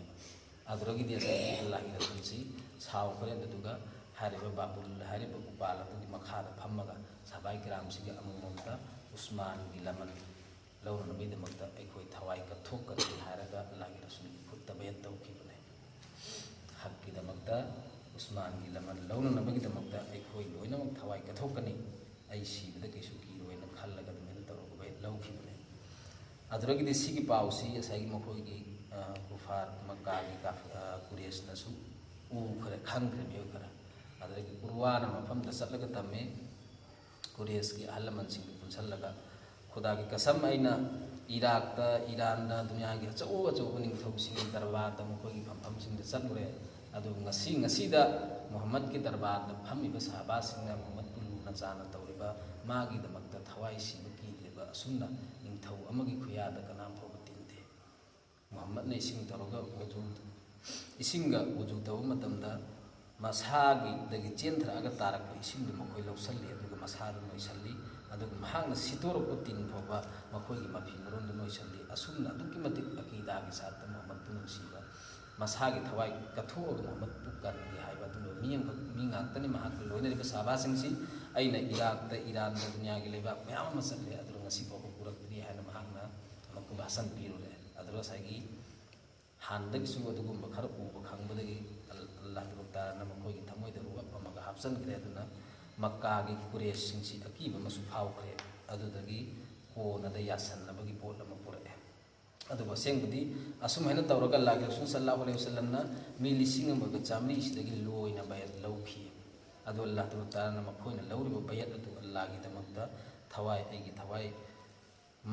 ꯑꯗꯨꯗꯒꯤꯗꯤ ꯉꯁꯥꯏꯒꯤ ꯑꯜꯂꯥꯍꯒꯤ ꯔꯁꯨꯜꯁꯤ ꯁꯥꯎꯈ꯭ꯔꯦ꯫ ꯑꯗꯨꯗꯨꯒ ꯍꯥꯏꯔꯤꯕ ꯕꯥꯕꯨꯜ ꯍꯥꯏꯔꯤꯕ ꯎꯄꯥꯜ ꯑꯗꯨꯒꯤ ꯃꯈꯥꯗ ꯐꯝꯃꯒ ꯁꯍꯥꯕꯥꯏ ꯀꯤꯔꯥꯝꯁꯤꯒꯤ ꯑꯃꯃꯝꯇ ꯎꯁꯃꯥꯟꯒꯤ ꯂꯃꯟ ꯂꯧꯅꯅꯕꯒꯤꯗꯃꯛꯇ ꯑꯩꯈꯣꯏ ꯊꯋꯥꯏ ꯀꯠꯊꯣꯛꯀꯅꯤ ꯍꯥꯏꯔꯒ ꯑꯜꯂꯥꯍꯒꯤ ꯔꯁꯨꯜꯒꯤ ꯈꯨꯠꯇ ꯕꯌꯠ ꯇꯧꯈꯤꯕꯅꯦ꯫ ꯍꯛꯀꯤꯗꯃꯛꯇ, ꯎꯁꯃꯥꯟꯒꯤ ꯂꯃꯟ ꯂꯧꯅꯅꯕꯒꯤꯗꯃꯛꯇ ꯑꯩꯈꯣꯏ ꯂꯣꯏꯅꯃꯛ ꯊꯋꯥꯏ ꯀꯠꯊꯣꯛꯀꯅꯤ, ꯑꯩ ꯁꯤꯕꯗ ꯀꯩꯁꯨ ꯀꯤꯔꯣꯏꯅ ꯈꯜꯂꯒ ꯑꯗꯨꯃꯥꯏꯅ ꯇꯧꯔꯒ ꯕꯌꯠ ꯂꯧꯈꯤꯕꯅꯦ꯫ ꯑꯗꯨꯗꯒꯤꯗꯤ ꯁꯤꯒꯤ ꯄꯥꯎꯁꯤ ꯉꯁꯥꯏꯒꯤ ꯃꯈꯣꯏꯒꯤ, ꯑ, ꯀꯨꯐꯥꯔ ꯃꯛꯀꯥꯒꯤ ꯀꯥꯐ-, ꯑ, ꯀꯨꯔꯦꯁꯅꯁꯨ ꯎꯈ꯭ꯔꯦ, ꯈꯪꯈ꯭ꯔꯦ ꯃꯤꯑꯣꯏ ꯈꯔ꯫ ꯑꯗꯨꯗꯒꯤ ꯎꯔꯋꯥꯅ ꯃꯐꯝꯗ ꯆꯠꯂꯒ ꯇꯝꯃꯦ, ꯀꯨꯔꯦꯁꯀꯤ ꯑꯍꯜ ꯂꯃꯟꯁꯤꯡꯒ ꯄꯨꯟꯁꯤꯜꯂꯒ, "ꯈꯨꯗꯥꯒꯤ ꯀꯁꯝ, ꯑꯩꯅ ꯏꯔꯥꯛꯇ, ꯏꯔꯥꯟꯗ, ꯗꯨꯅꯤꯌꯥꯒꯤ ꯑꯆꯧ ꯑꯆꯧꯕ ꯅꯤꯡꯊꯧꯁꯤꯡꯒꯤ ꯗꯔꯕꯥꯔꯗ, ꯃꯈꯣꯏꯒꯤ ꯐꯝꯐꯝꯁꯤꯡꯗ ꯆꯠꯂꯨꯔꯦ꯫ ꯑꯗꯨꯕꯨ ꯉꯁꯤ, ꯉꯁꯤꯗ ꯃꯨꯍꯝꯃꯗꯀꯤ ꯗꯔꯕꯥꯔꯗ ꯐꯝꯃꯤꯕ ꯁꯍꯥꯕꯥꯁꯤꯡꯅ ꯃꯨꯍꯝꯃꯗꯄꯨ ꯂꯨꯅ ꯆꯥꯟꯅ ꯇꯧꯔꯤꯕ, ꯃꯥꯒꯤꯗꯃꯛꯇ ꯊꯋꯥꯏ ꯁꯤꯕ ꯀꯤꯗ꯭ꯔꯤꯕ ꯑꯁꯨꯝꯅ ꯅꯤꯡꯊꯧ ꯑꯃꯒꯤ ꯈꯨꯌꯥꯗ ꯀꯅꯥꯝ ꯐꯥꯎꯕ ꯇꯤꯟꯗꯦ꯫ ꯃꯨꯍꯝꯃꯗꯅ ꯏꯁꯤꯡ ꯇꯧꯔꯒ ꯋꯖꯨ, ꯏꯁꯤꯡꯒ ꯋꯖꯨ ꯇꯧꯕ ꯃꯇꯝꯗ ꯃꯁꯥꯒꯤꯗꯒꯤ ꯆꯦꯟꯊꯔꯛꯑꯒ ꯇꯥꯔꯛꯄ ꯏꯁꯤꯡꯗꯨ ꯃꯈꯣꯏ ꯂꯧꯁꯤꯜꯂꯤ, ꯑꯗꯨꯒ ꯃꯁꯥꯗꯨ ꯅꯣꯏꯁꯤꯜꯂꯤ, ꯑꯗꯨꯒ ꯃꯍꯥꯛꯅ ꯁꯤꯠꯇꯣꯔꯛꯄ ꯇꯤꯟ ꯐꯥꯎꯕ ꯃꯈꯣꯏꯒꯤ ꯃꯐꯤ ꯃꯔꯣꯟꯗ ꯅꯣꯏꯁꯤꯜꯂꯤ꯫ ꯑꯁꯨꯝꯅ ꯑꯗꯨꯛꯀꯤ ꯃꯇꯤꯛ ꯑꯀꯤꯗꯥꯒꯤ ꯁꯥꯠꯇ ꯃꯨꯍꯝꯃꯗꯄꯨ ꯅꯨꯡꯁꯤꯕ ꯃꯁꯥꯒꯤ ꯊꯋꯥꯏ ꯀꯠꯊꯣꯛꯑꯒ ꯃꯨꯍꯝꯃꯗꯄꯨ ꯀꯟꯒꯦ ꯍꯥꯏꯕ ꯑꯗꯨꯝꯕ ꯃꯤ ꯑꯃꯈꯛ, ꯃꯤ ꯉꯥꯛꯇꯅꯤ꯫ ꯃꯍꯥꯛꯀ ꯂꯣꯏꯅꯔꯤꯕ ꯁꯍꯥꯕꯥꯁꯤꯡꯁꯤ ꯑꯩꯅ ꯏꯔꯥꯛꯇ, ꯏꯔꯥꯟꯗ, ꯗꯨꯅꯤꯌꯥꯒꯤ ꯂꯩꯕꯥꯛ ꯃꯌꯥꯝ ꯑꯃ ꯆꯠꯂꯦ, ꯑꯗꯨꯅ ꯉꯁꯤ ꯐꯥꯎꯕ ꯎꯔꯛꯇ꯭ꯔꯤ ꯍꯥꯏꯅ ꯃꯍꯥꯛꯅ ꯃꯈꯣꯏꯕꯨ ꯍꯥꯁꯟ ꯄꯤꯔꯨꯔꯦ꯫ ꯑꯗꯨꯒ ꯉꯁꯥꯏꯒꯤ ꯍꯥꯟꯅꯗꯒꯤꯁꯨ ꯑꯗꯨꯒꯨꯝꯕ ꯈꯔ ꯎꯕ ꯈꯪꯕꯗꯒꯤ ꯑꯜ-, ꯑꯜꯂꯥꯍ ꯇꯕꯥꯔꯛ ꯇꯥꯂꯥꯅ ꯃꯈꯣꯏꯒꯤ ꯊꯃꯣꯏꯗ ꯔꯨꯍ ꯑꯃꯒ ꯍꯥꯞꯆꯤꯟꯈ꯭ꯔꯦ꯫ ꯑꯗꯨꯅ ꯃꯛꯀꯥꯒꯤ ꯀꯨꯔꯦꯁꯁꯤꯡꯁꯤ ꯑꯀꯤꯕ ꯑꯃꯁꯨ ꯐꯥꯎꯈ꯭ꯔꯦ꯫ ꯑꯗꯨꯗꯒꯤ ꯀꯣꯟꯅꯗ ꯌꯥꯁꯟꯅꯕꯒꯤ ꯄꯣꯠ ꯑꯃ ꯄꯨꯔꯛꯑꯦ꯫ ꯑꯗꯨꯕꯨ ꯑꯁꯦꯡꯕꯗꯤ ꯑꯁꯨꯝ ꯍꯥꯏꯅ ꯇꯧꯔꯒ ꯑꯜꯂꯥꯍꯒꯤ ꯔꯁꯨꯜ ꯁꯜꯂꯜꯂꯥꯍꯨ ꯑꯂꯩꯍꯤ ꯋꯥꯁꯜꯂꯝꯅ ꯃꯤ ꯂꯤꯁꯤꯡ ꯑꯃꯒ ꯆꯥꯃꯔꯤ ꯁꯤꯗꯒꯤ ꯂꯣꯏꯅ ꯕꯌꯠ ꯂꯧꯈꯤ꯫ ꯑꯗꯨ ꯑꯜꯂꯥꯍ ꯇꯕꯥꯔꯛ ꯇꯥꯂꯥꯅ ꯃꯈꯣꯏꯅ ꯂꯧꯔꯤꯕ ꯕꯌꯠ ꯑꯗꯨ ꯑꯜꯂꯥꯍꯒꯤꯗꯃꯛꯇ ꯊꯋꯥꯏ, ꯑꯩꯒꯤ ꯊꯋꯥꯏ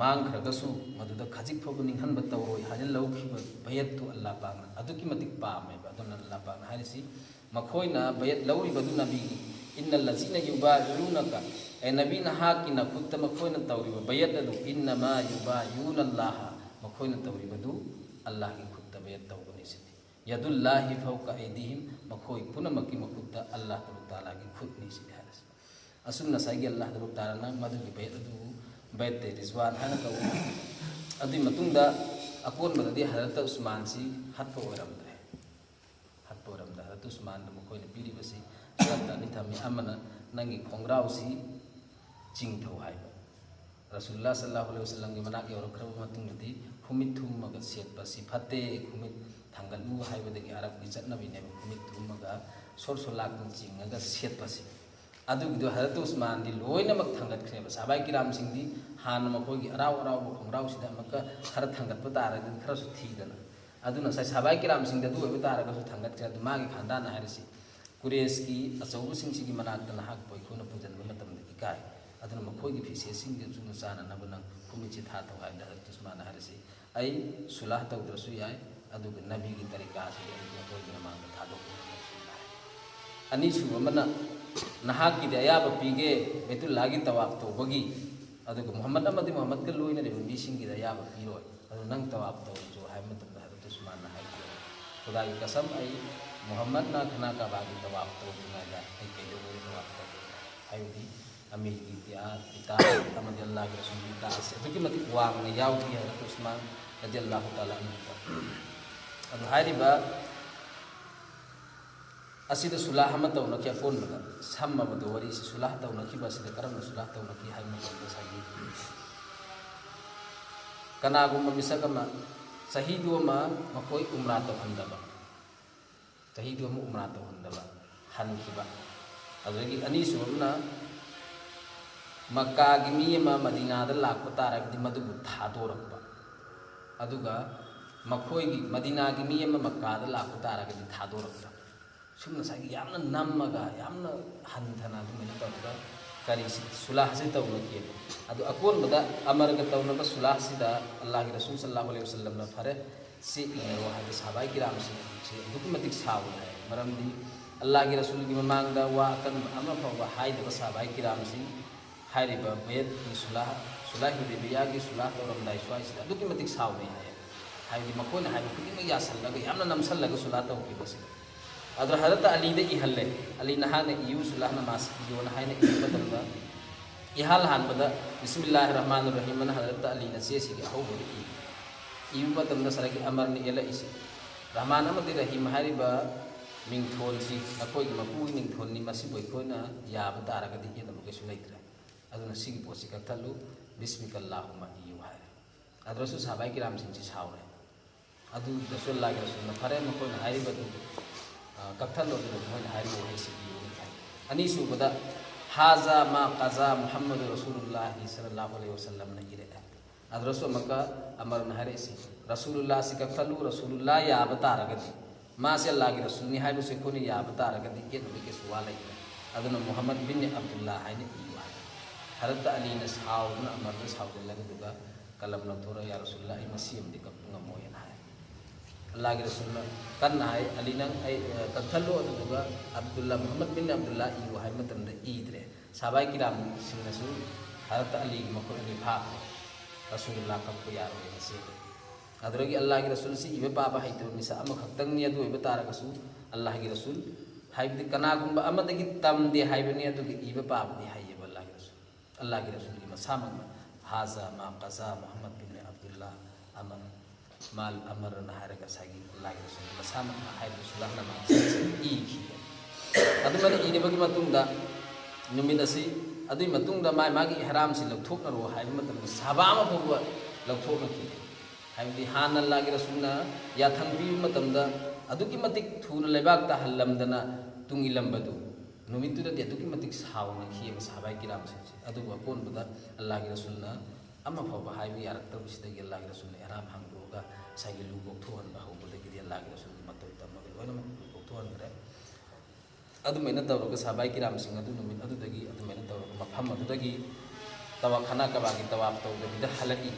ꯃꯥꯡꯈ꯭ꯔꯒꯁꯨ ꯃꯗꯨꯗ ꯈꯖꯤꯛ ꯐꯥꯎꯕ ꯅꯤꯡꯍꯟꯕ ꯇꯧꯔꯣꯏ ꯍꯥꯏꯅ ꯂꯧꯈꯤꯕ ꯕꯌꯠꯇꯨ ꯑꯜꯂꯥꯍ ꯄꯥꯛꯅ ꯑꯗꯨꯛꯀꯤ ꯃꯇꯤꯛ ꯄꯥꯝꯃꯦꯕ꯫ ꯑꯗꯨꯅ ꯑꯜꯂꯥꯍ ꯄꯥꯛꯅ ꯍꯥꯏꯔꯤꯁꯤ, ꯃꯈꯣꯏꯅ ꯕꯌꯠ ꯂꯧꯔꯤꯕꯗꯨ ꯅꯕꯤꯒꯤ, "ꯏꯟꯅ ꯂꯖꯤꯅ ꯌꯨꯕꯥꯌꯨꯅꯀ", ꯑꯦ ꯅꯕꯤ, ꯅꯍꯥꯛꯀꯤ ꯅꯈꯨꯠꯇ ꯃꯈꯣꯏꯅ ꯇꯧꯔꯤꯕ ꯕꯌꯠ ꯑꯗꯨ, "ꯏꯟꯅꯃꯥ ꯌꯨꯕꯥꯌꯨꯅ ꯑꯜꯂꯥꯍ", ꯃꯈꯣꯏꯅ ꯇꯧꯔꯤꯕꯗꯨ ꯑꯜꯂꯥꯍꯒꯤ ꯈꯨꯠꯇ ꯕꯌꯠ ꯇꯧꯕꯅꯤ ꯁꯤꯅꯤ꯫ "ꯌꯗꯨꯜꯂꯥꯍꯤ ꯐꯧꯀ ꯑꯩꯗꯤꯍꯤꯝ", ꯃꯈꯣꯏ ꯄꯨꯝꯅꯃꯛꯀꯤ ꯃꯈꯨꯠꯇ ꯑꯜꯂꯥꯍ ꯇꯕꯥꯔꯛ ꯇꯥꯂꯥꯒꯤ ꯈꯨꯠꯅꯤ ꯁꯤꯅꯤ ꯍꯥꯏꯔꯤꯁꯤ꯫ ꯑꯁꯨꯝꯅ ꯉꯁꯥꯏꯒꯤ ꯑꯜꯂꯥꯍ ꯇꯕꯥꯔꯛ ꯇꯥꯂꯥꯅ ꯃꯗꯨꯒꯤ ꯕꯌꯠ ꯑꯗꯨꯕꯨ ꯕꯌꯠꯇꯦ ꯔꯤꯖꯋꯥꯟ ꯍꯥꯏꯅ ꯀꯧꯏ꯫ ꯑꯗꯨꯒꯤ ꯃꯇꯨꯡꯗ ꯑꯀꯣꯟꯕꯗꯗꯤ ꯍꯖꯔꯠ ꯎꯁꯃꯥꯟꯁꯤ ꯍꯥꯠꯄ ꯑꯣꯏꯔꯝꯗ꯭ꯔꯦ꯫ ꯍꯥꯠꯄ ꯑꯣꯏꯔꯝꯗ꯭ꯔꯦ꯫ ꯍꯖꯔꯠ ꯎꯁꯃꯥꯟꯗ ꯃꯈꯣꯏꯅ ꯄꯤꯔꯤꯕꯁꯤ ꯁꯔꯠ ꯑꯅꯤ ꯊꯝꯃꯤ꯫ ꯑꯃꯅ ꯅꯪꯒꯤ ꯈꯣꯡꯒ꯭ꯔꯥꯎꯁꯤ ꯆꯤꯡꯊꯧ ꯍꯥꯏꯕ꯫ ꯔꯁꯨꯜꯂꯥꯍ ꯁꯜꯂꯜꯂꯥꯍꯨ ꯑꯂꯩꯍꯤ ꯋꯥꯁꯜꯂꯝꯒꯤ ꯃꯅꯥꯛ ꯌꯧꯔꯛꯈ꯭ꯔꯕ ꯃꯇꯨꯡꯗꯗꯤ ꯈꯨꯃꯤꯠ ꯊꯨꯝꯃꯒ ꯁꯦꯠꯄꯁꯤ ꯐꯠꯇꯦ, ꯈꯨꯃꯤꯠ ꯊꯥꯡꯒꯠꯂꯨ ꯍꯥꯏꯕꯗꯒꯤ ꯑꯔꯕꯀꯤ ꯆꯠꯅꯕꯤꯅꯦꯕ ꯈꯨꯃꯤꯠ ꯊꯨꯝꯃꯒ ꯁꯣꯔ ꯁꯣꯔꯂꯥꯛꯇꯨꯅ ꯆꯤꯡꯉꯒ ꯁꯦꯠꯄꯁꯤ꯫ ꯑꯗꯨꯒꯤꯗꯣ ꯍꯖꯔꯠ ꯎꯁꯃꯥꯟꯗꯤ ꯂꯣꯏꯅꯃꯛ ꯊꯥꯡꯒꯠꯈ꯭ꯔꯦꯕ꯫ ꯁꯍꯥꯕꯥꯏ ꯀꯤꯔꯥꯝꯁꯤꯡꯗꯤ ꯍꯥꯟꯅ ꯃꯈꯣꯏꯒꯤ ꯑꯔꯥꯎ ꯑꯔꯥꯎꯕ ꯈꯣꯡꯒ꯭ꯔꯥꯎꯁꯤꯗ ꯑꯃꯨꯛꯀ ꯈꯔ ꯊꯥꯡꯒꯠꯄ ꯇꯥꯔꯒꯗꯤ ꯈꯔꯁꯨ ꯊꯤꯗꯅ꯫ ꯑꯗꯨꯅ ꯉꯁꯥꯏ ꯁꯍꯥꯕꯥꯏ ꯀꯤꯔꯥꯝꯁꯤꯡꯗ ꯑꯗꯨ ꯑꯣꯏꯕ ꯇꯥꯔꯒꯁꯨ ꯊꯥꯡꯒꯠꯈ꯭ꯔꯦ꯫ ꯑꯗꯨ ꯃꯥꯒꯤ ꯈꯥꯟꯗꯥꯅ ꯍꯥꯏꯔꯤꯁꯤ ꯀꯨꯔꯦꯁꯀꯤ ꯑꯆꯧꯕꯁꯤꯡꯁꯤꯒꯤ ꯃꯅꯥꯛꯇ ꯅꯍꯥꯛꯄꯨ ꯑꯩꯈꯣꯏꯅ ꯄꯨꯁꯤꯟꯕ ꯃꯇꯝꯗ ꯏꯀꯥꯏ꯫ ꯑꯗꯨꯅ ꯃꯈꯣꯏꯒꯤ ꯐꯤꯁꯦꯠꯁꯤꯡꯗꯨ ꯆꯨꯝꯅ ꯆꯥꯅꯅꯕ ꯅꯪ ꯈꯨꯃꯤꯠꯁꯤ ꯊꯥꯊꯧ ꯍꯥꯏꯕꯗ ꯍꯖꯔꯠ ꯎꯁꯃꯥꯟꯅ ꯍꯥꯏꯔꯤꯁꯤ, ꯑꯩ ꯁꯨꯂꯥꯍ ꯇꯧꯗ꯭ꯔꯁꯨ ꯌꯥꯏ, ꯑꯗꯨꯒ ꯅꯕꯤꯒꯤ ꯇꯔꯤꯀꯥꯁꯤꯗꯤ ꯑꯩ ꯃꯈꯣꯏꯒꯤ ꯃꯃꯥꯡꯗ ꯊꯥꯗꯣꯛꯄ ꯉꯝꯃꯣꯏ ꯁꯤꯅꯤ ꯍꯥꯏ꯫ ꯑꯅꯤꯁꯨꯕ ꯑꯃꯅ, ꯅꯍꯥꯛꯀꯤꯗꯤ ꯑꯌꯥꯕ ꯄꯤꯒꯦ ꯕꯩꯇꯨꯜꯂꯥꯍꯒꯤ ꯇꯋꯥꯐ ꯇꯧꯕꯒꯤ, ꯑꯗꯨꯒ ꯃꯨꯍꯝꯃꯗ ꯑꯃꯗꯤ ꯃꯨꯍꯝꯃꯗꯀ ꯂꯣꯏꯅꯔꯤꯕ ꯃꯤꯁꯤꯡꯒꯤꯗꯤ ꯑꯌꯥꯕ ꯄꯤꯔꯣꯏ, ꯑꯗꯨ ꯅꯪ ꯇꯋꯥꯐ ꯇꯧꯔꯁꯨ ꯍꯥꯏꯕ ꯃꯇꯝꯗ ꯍꯖꯔꯠ ꯎꯁꯃꯥꯟꯅ ꯍꯥꯏꯈꯤ, ꯈꯨꯗꯥꯒꯤ ꯀꯁꯝ, ꯑꯩ ꯃꯨꯍꯝꯃꯗꯅ ꯈꯅꯥ ꯀꯥꯕꯥꯒꯤ ꯇꯋꯥꯐ ꯇꯧꯗ꯭ꯔꯤꯉꯩꯗ ꯑꯩ ꯀꯩꯗꯧꯕꯒꯤ ꯇꯋꯥꯐ ꯇꯧꯗꯣꯏꯅꯣ? ꯍꯥꯏꯕꯗꯤ ꯑꯃꯤꯔꯒꯤ ꯏꯇꯤꯑꯥꯠ, ꯏꯇꯥꯑꯠ ꯑꯃꯗꯤ ꯑꯜꯂꯥꯍꯒꯤ ꯔꯁꯨꯜꯒꯤ ꯏꯇꯥꯑꯠꯁꯦ ꯑꯗꯨꯛꯀꯤ ꯃꯇꯤꯛ ꯋꯥꯡꯅ ꯌꯥꯎꯈꯤ ꯍꯖꯔꯠ ꯎꯁꯃꯥꯟ ꯔꯖꯤꯌꯜꯂꯥꯍꯨ ꯇꯥꯂꯥ ꯑꯟꯍꯨꯗ꯫ ꯑꯗꯨ ꯍꯥꯏꯔꯤꯕ ꯑꯁꯤꯗ ꯁꯨꯂꯥꯍ ꯑꯃ ꯇꯧꯅꯈꯤ꯫ ꯑꯀꯣꯟꯕꯗ ꯁꯝꯃꯕꯗꯣ, ꯋꯥꯔꯤꯁꯤ ꯁꯨꯂꯥꯍ ꯇꯧꯅꯈꯤꯕ ꯑꯁꯤꯗ ꯀꯔꯝꯅ ꯁꯨꯂꯥꯍ ꯇꯧꯅꯈꯤ ꯍꯥꯏꯕ ꯃꯇꯝꯗ ꯉꯁꯥꯏꯒꯤ ꯀꯅꯥꯒꯨꯝꯕ ꯃꯤꯁꯛ ꯑꯃ ꯆꯍꯤꯗꯨ ꯑꯃ ꯃꯈꯣꯏ ꯎꯝꯔꯥ ꯇꯧꯍꯟꯗꯕ, ꯆꯍꯤꯗꯨ ꯑꯃ ꯎꯝꯔꯥ ꯇꯧꯍꯟꯗꯕ ꯍꯟꯈꯤꯕ꯫ ꯑꯗꯨꯗꯒꯤ ꯑꯅꯤꯁꯨꯕ ꯑꯃꯅ ꯃꯛꯀꯥꯒꯤ ꯃꯤ ꯑꯃ ꯃꯗꯤꯅꯥꯗ ꯂꯥꯛꯄ ꯇꯥꯔꯒꯗꯤ ꯃꯗꯨꯕꯨ ꯊꯥꯗꯣꯔꯛꯄ꯫ ꯑꯗꯨꯒ ꯃꯈꯣꯏꯒꯤ ꯃꯗꯤꯅꯥꯒꯤ ꯃꯤ ꯑꯃ ꯃꯛꯀꯥꯗ ꯂꯥꯛꯄ ꯇꯥꯔꯒꯗꯤ ꯊꯥꯗꯣꯔꯛꯇꯕ꯫ ꯁꯨꯝ ꯉꯁꯥꯏꯒꯤ ꯌꯥꯝꯅ ꯅꯝꯃꯒ ꯌꯥꯝꯅ ꯍꯟꯊꯅ ꯑꯗꯨꯃꯥꯏꯅ ꯇꯧꯔꯒ ꯀꯔꯤꯁꯤ ꯁꯨꯂꯥꯍꯁꯤ ꯇꯧꯅꯈꯤꯑꯕ꯫ ꯑꯗꯨ ꯑꯀꯣꯟꯕꯗ ꯑꯃꯔꯒ ꯇꯧꯅꯕ ꯁꯨꯂꯥꯍꯁꯤꯗ ꯑꯜꯂꯥꯍꯒꯤ ꯔꯁꯨꯜ ꯁꯜꯂꯥꯍꯨ ꯑꯂꯩꯍꯤ ꯋꯁꯜꯂꯝꯅ ꯐꯔꯦ, ꯁꯤ ꯏꯟꯅꯔꯣ ꯍꯥꯏꯕ ꯁꯍꯥꯕꯥꯏ ꯀꯤꯔꯥꯝꯁꯤꯡꯁꯤ ꯑꯗꯨꯛꯀꯤ ꯃꯇꯤꯛ ꯁꯥꯎꯏ ꯍꯥꯏ꯫ ꯃꯔꯝꯗꯤ ꯑꯜꯂꯥꯍꯒꯤ ꯔꯁꯨꯜꯒꯤ ꯃꯃꯥꯡꯗ ꯋꯥ ꯑꯀꯟꯕ ꯑꯃ ꯐꯥꯎꯕ ꯍꯥꯏꯗꯕ ꯁꯍꯥꯕꯥꯏ ꯀꯤꯔꯥꯝꯁꯤꯡ ꯍꯥꯏꯔꯤꯕ ꯕꯌꯠꯀꯤ ꯁꯨꯂꯥꯍ, ꯁꯨꯂꯥꯍ ꯍꯨꯗꯦꯕꯤꯌꯥꯒꯤ ꯁꯨꯂꯥꯍ ꯇꯧꯔꯝꯗꯥꯏ ꯁ꯭ꯋꯥꯏꯁꯤꯗ ꯑꯗꯨꯛꯀꯤ ꯃꯇꯤꯛ ꯁꯥꯎꯅꯩ ꯍꯥꯏ꯫ ꯍꯥꯏꯕꯗꯤ ꯃꯈꯣꯏꯅ ꯍꯥꯏꯕ ꯈꯨꯗꯤꯡꯃꯛ ꯌꯥꯁꯜꯂꯒ ꯌꯥꯝꯅ ꯅꯝꯁꯜꯂꯒ ꯁꯨꯂꯥꯍ ꯇꯧꯈꯤꯕꯁꯤꯗ꯫ ꯑꯗꯨꯅ ꯍꯖꯔꯠꯇ ꯑꯂꯤꯗ ꯏꯍꯜꯂꯦ꯫ ꯑꯂꯤ, ꯅꯍꯥꯛꯅ ꯏꯌꯨ ꯁꯨꯂꯥꯍ ꯅꯃꯥꯖ ꯏꯌꯣꯅ ꯍꯥꯏꯅ ꯏꯕ ꯃꯇꯝꯗ ꯏꯍꯥꯟ ꯍꯥꯟꯕꯗ ꯕꯤꯁꯃꯤꯜꯂꯥꯍꯤ ꯔꯍꯃꯥꯟ ꯔꯍꯤꯝ ꯑꯅ ꯍꯖꯔꯠꯇ ꯑꯂꯤꯅ ꯆꯦꯁꯤꯒꯤ ꯑꯍꯧꯕꯗ ꯏ꯫ ꯏꯕ ꯃꯇꯝꯗ ꯁꯔꯒꯤ ꯑꯃꯔꯅ ꯏꯜꯂꯛꯏꯁꯤ꯫ ꯔꯍꯃꯥꯟ ꯑꯃꯗꯤ ꯔꯍꯤꯝ ꯍꯥꯏꯔꯤꯕ ꯃꯤꯡꯊꯣꯜꯁꯤ ꯅꯈꯣꯏꯒꯤ ꯃꯄꯨꯒꯤ ꯃꯤꯡꯊꯣꯜꯅꯤ, ꯃꯁꯤꯕꯨ ꯑꯩꯈꯣꯏꯅ ꯌꯥꯕ ꯇꯥꯔꯒꯗꯤ ꯌꯦꯠꯅꯕ ꯀꯩꯁꯨ ꯂꯩꯇ꯭ꯔꯦ꯫ ꯑꯗꯨꯅ ꯁꯤꯒꯤ ꯄꯣꯠꯁꯤ ꯀꯛꯊꯠꯂꯨ, ꯕꯤꯁꯃꯤꯀꯜꯂꯥꯍꯨꯝꯃ ꯏꯌꯨ ꯍꯥꯏꯔꯦ꯫ ꯑꯗꯨꯗꯁꯨ ꯁꯍꯥꯕꯥꯏ ꯀꯤꯔꯥꯝꯁꯤꯡꯁꯤ ꯁꯥꯎꯔꯦ꯫ ꯑꯗꯨꯗꯁꯨ ꯑꯜꯂꯥꯍꯒꯤ ꯔꯁꯨꯜꯅ ꯐꯔꯦ, ꯃꯈꯣꯏꯅ ꯍꯥꯏꯔꯤꯕ ꯑꯗꯨ, ꯑ, ꯀꯛꯊꯠꯂꯣ, ꯑꯗꯨꯒ ꯃꯈꯣꯏꯅ ꯍꯥꯏꯔꯤꯕ ꯋꯥꯍꯩꯁꯤ ꯏꯌꯨ ꯍꯥꯏ꯫ ꯑꯅꯤꯁꯨꯕꯗ ꯍꯥꯖꯥ ꯃꯥ ꯀꯖꯥ ꯃꯨꯍꯝꯃꯗꯨ ꯔꯁꯨꯂꯨꯜꯂꯥꯍꯤ ꯁꯜꯂꯜꯂꯥꯍꯨ ꯑꯂꯩꯍꯤ ꯋꯁꯜꯂꯝꯅ ꯏꯔꯛꯑꯦ꯫ ꯑꯗꯨꯗꯁꯨ ꯑꯃꯨꯛꯀ ꯑꯃꯔꯅ ꯍꯥꯏꯔꯛꯏꯁꯤ, ꯔꯁꯨꯂꯨꯜꯂꯥꯍꯁꯤ ꯀꯛꯊꯠꯂꯨ, ꯔꯁꯨꯂꯨꯜꯂꯥꯍ ꯌꯥꯕ ꯇꯥꯔꯒꯗꯤ, ꯃꯥꯁꯦ ꯑꯜꯂꯥꯍꯒꯤ ꯔꯁꯨꯜꯅꯤ ꯍꯥꯏꯕꯁꯦ ꯑꯩꯈꯣꯏꯅ ꯌꯥꯕ ꯇꯥꯔꯒꯗꯤ ꯌꯦꯠꯅꯕꯒꯤ ꯀꯩꯁꯨ ꯋꯥ ꯂꯩꯇ꯭ꯔꯦ꯫ ꯑꯗꯨꯅ ꯃꯨꯍꯝꯃꯗ ꯕꯤꯟ ꯑꯕꯗꯨꯜꯂꯥꯍ ꯍꯥꯏꯅ ꯏꯌꯨ ꯍꯥꯏ꯫ ꯍꯖꯔꯠꯇ ꯑꯂꯤꯅ ꯁꯥꯎꯗꯨꯅ ꯑꯃꯔꯗ ꯁꯥꯎꯖꯤꯜꯂꯒ ꯑꯗꯨꯒ ꯀꯂꯝ ꯂꯧꯊꯣꯔꯛꯑ, "ꯌꯥ ꯔꯁꯨꯂꯨꯜꯂꯥꯍ, ꯑꯩ ꯃꯁꯤ ꯑꯃꯗꯤ ꯀꯛꯄ ꯉꯝꯃꯣꯏꯅ" ꯍꯥꯏ꯫ ꯑꯜꯂꯥꯍꯒꯤ ꯔꯁꯨꯜꯅ ꯀꯟꯅ ꯍꯥꯏ, "ꯑꯂꯤ, ꯅꯪ ꯑꯩ, ꯑ, ꯀꯛꯊꯠꯂꯣ, ꯑꯗꯨꯗꯨꯒ ꯑꯕꯗꯨꯜꯂꯥ, ꯃꯨꯍꯝꯃꯗ ꯕꯤꯟ ꯑꯕꯗꯨꯜꯂꯥꯍ ꯏꯌꯨ" ꯍꯥꯏꯕ ꯃꯇꯝꯗ ꯏꯗ꯭ꯔꯦ꯫ ꯁꯍꯥꯕꯥꯏ ꯀꯤꯔꯥꯝꯁꯤꯡꯅꯁꯨ ꯍꯖꯔꯠꯇ ꯑꯂꯤꯒꯤ ꯃꯈꯨꯠ ꯑꯅꯤ ꯐꯥꯈ꯭ꯔꯦ꯫ ꯔꯁꯨꯂꯨꯜꯂꯥꯍ ꯀꯛꯄ ꯌꯥꯔꯣꯏꯅ ꯆꯦꯜꯂꯦ꯫ ꯑꯗꯨꯗꯒꯤ ꯑꯜꯂꯥꯍꯒꯤ ꯔꯁꯨꯜꯁꯤ ꯏꯕ ꯄꯥꯕ ꯍꯩꯇꯕ ꯃꯤꯁꯛ ꯑꯃꯈꯛꯇꯪꯅꯤ꯫ ꯑꯗꯨ ꯑꯣꯏꯕ ꯇꯥꯔꯒꯁꯨ ꯑꯜꯂꯥꯍꯒꯤ ꯔꯁꯨꯜ, ꯍꯥꯏꯕꯗꯤ ꯀꯅꯥꯒꯨꯝꯕ ꯑꯃꯗꯒꯤ ꯇꯝꯗꯦ ꯍꯥꯏꯕꯅꯤ, ꯑꯗꯨꯒ ꯏꯕ ꯄꯥꯕꯗꯤ ꯍꯩꯌꯦꯕ ꯑꯜꯂꯥꯍꯒꯤ ꯔꯁꯨꯜ꯫ ꯑꯜꯂꯥꯍꯒꯤ ꯔꯁꯨꯜꯒꯤ ꯃꯁꯥꯃꯛꯅ "ꯍꯥꯖꯥ ꯃꯥ ꯀꯖꯥ ꯃꯨꯍꯝꯃꯗ ꯕꯤꯟ ꯑꯕꯗꯨꯜꯂꯥꯍ ꯑꯃꯔ, ꯃꯥꯜ ꯑꯃꯔꯅ" ꯍꯥꯏꯔꯒ ꯉꯁꯥꯏꯒꯤ ꯃꯁꯥꯃꯛꯅ ꯍꯥꯏꯔꯤꯕ ꯁꯨꯂꯥꯍꯅꯃꯥꯁꯤ ꯏꯈꯤ꯫ ꯑꯗꯨꯃꯥꯏꯅ ꯏꯔꯕꯒꯤ ꯃꯇꯨꯡꯗ ꯅꯨꯃꯤꯠ ꯑꯁꯤ, ꯑꯗꯨꯒꯤ ꯃꯇꯨꯡꯗ ꯃꯥꯏ ꯃꯥꯒꯤ ꯏꯍꯔꯥꯝꯁꯤ ꯂꯧꯊꯣꯛꯅꯔꯣ ꯍꯥꯏꯕ ꯃꯇꯝꯗ ꯁꯥꯕꯥ ꯑꯃ ꯐꯥꯎꯕ ꯂꯧꯊꯣꯛꯅꯈꯤꯗꯦ꯫ ꯍꯥꯏꯕꯗꯤ ꯍꯥꯟꯅ ꯑꯜꯂꯥꯍꯒꯤ ꯔꯁꯨꯜꯅ ꯌꯥꯊꯪ ꯄꯤꯕ ꯃꯇꯝꯗ ꯑꯗꯨꯛꯀꯤ ꯃꯇꯤꯛ ꯊꯨꯅ ꯂꯩꯕꯥꯛꯇ ꯍꯜꯂꯝꯗꯅ ꯇꯨꯡ ꯏꯜꯂꯝꯕꯗꯨ, ꯅꯨꯃꯤꯠꯇꯨꯗꯗꯤ ꯑꯗꯨꯛꯀꯤ ꯃꯇꯤꯛ ꯁꯥꯎꯅꯈꯤꯑꯕ ꯁꯥꯕꯥꯏ ꯀꯤꯔꯥꯝꯁꯤꯡꯁꯦ꯫ ꯑꯗꯨꯕꯨ ꯑꯀꯣꯟꯕꯗ ꯑꯜꯂꯥꯍꯒꯤ ꯔꯁꯨꯜꯅ ꯑꯃ ꯐꯥꯎꯕ ꯍꯥꯏꯕ ꯌꯥꯔꯛꯇꯕꯁꯤꯗꯒꯤ ꯑꯜꯂꯥꯍꯒꯤ ꯔꯁꯨꯜꯅ ꯏꯍꯔꯥꯝ ꯍꯥꯡꯗꯣꯛꯑꯒ ꯉꯁꯥꯏꯒꯤ ꯂꯨ ꯀꯣꯛꯊꯣꯛꯍꯟꯕ ꯍꯧꯕꯗꯒꯤꯗꯤ ꯑꯜꯂꯥꯍꯒꯤ ꯔꯁꯨꯜꯒꯤ ꯃꯇꯧ ꯇꯝꯃꯒ ꯂꯣꯏꯅꯃꯛ ꯂꯨ ꯀꯣꯛꯊꯣꯛꯍꯟꯈ꯭ꯔꯦ꯫ ꯑꯗꯨꯃꯥꯏꯅ ꯇꯧꯔꯒ ꯁꯥꯕꯥꯏ ꯀꯤꯔꯥꯝꯁꯤꯡ ꯑꯗꯨ ꯅꯨꯃꯤꯠ ꯑꯗꯨꯗꯒꯤ, ꯑꯗꯨꯃꯥꯏꯅ ꯇꯧꯔꯒ ꯃꯐꯝ ꯑꯗꯨꯗꯒꯤ ꯇꯋꯥ-, ꯈꯅꯥ ꯀꯕꯥꯒꯤ ꯇꯋꯥꯞ ꯇꯧꯗꯕꯤꯗ ꯍꯜꯂꯛꯏ꯫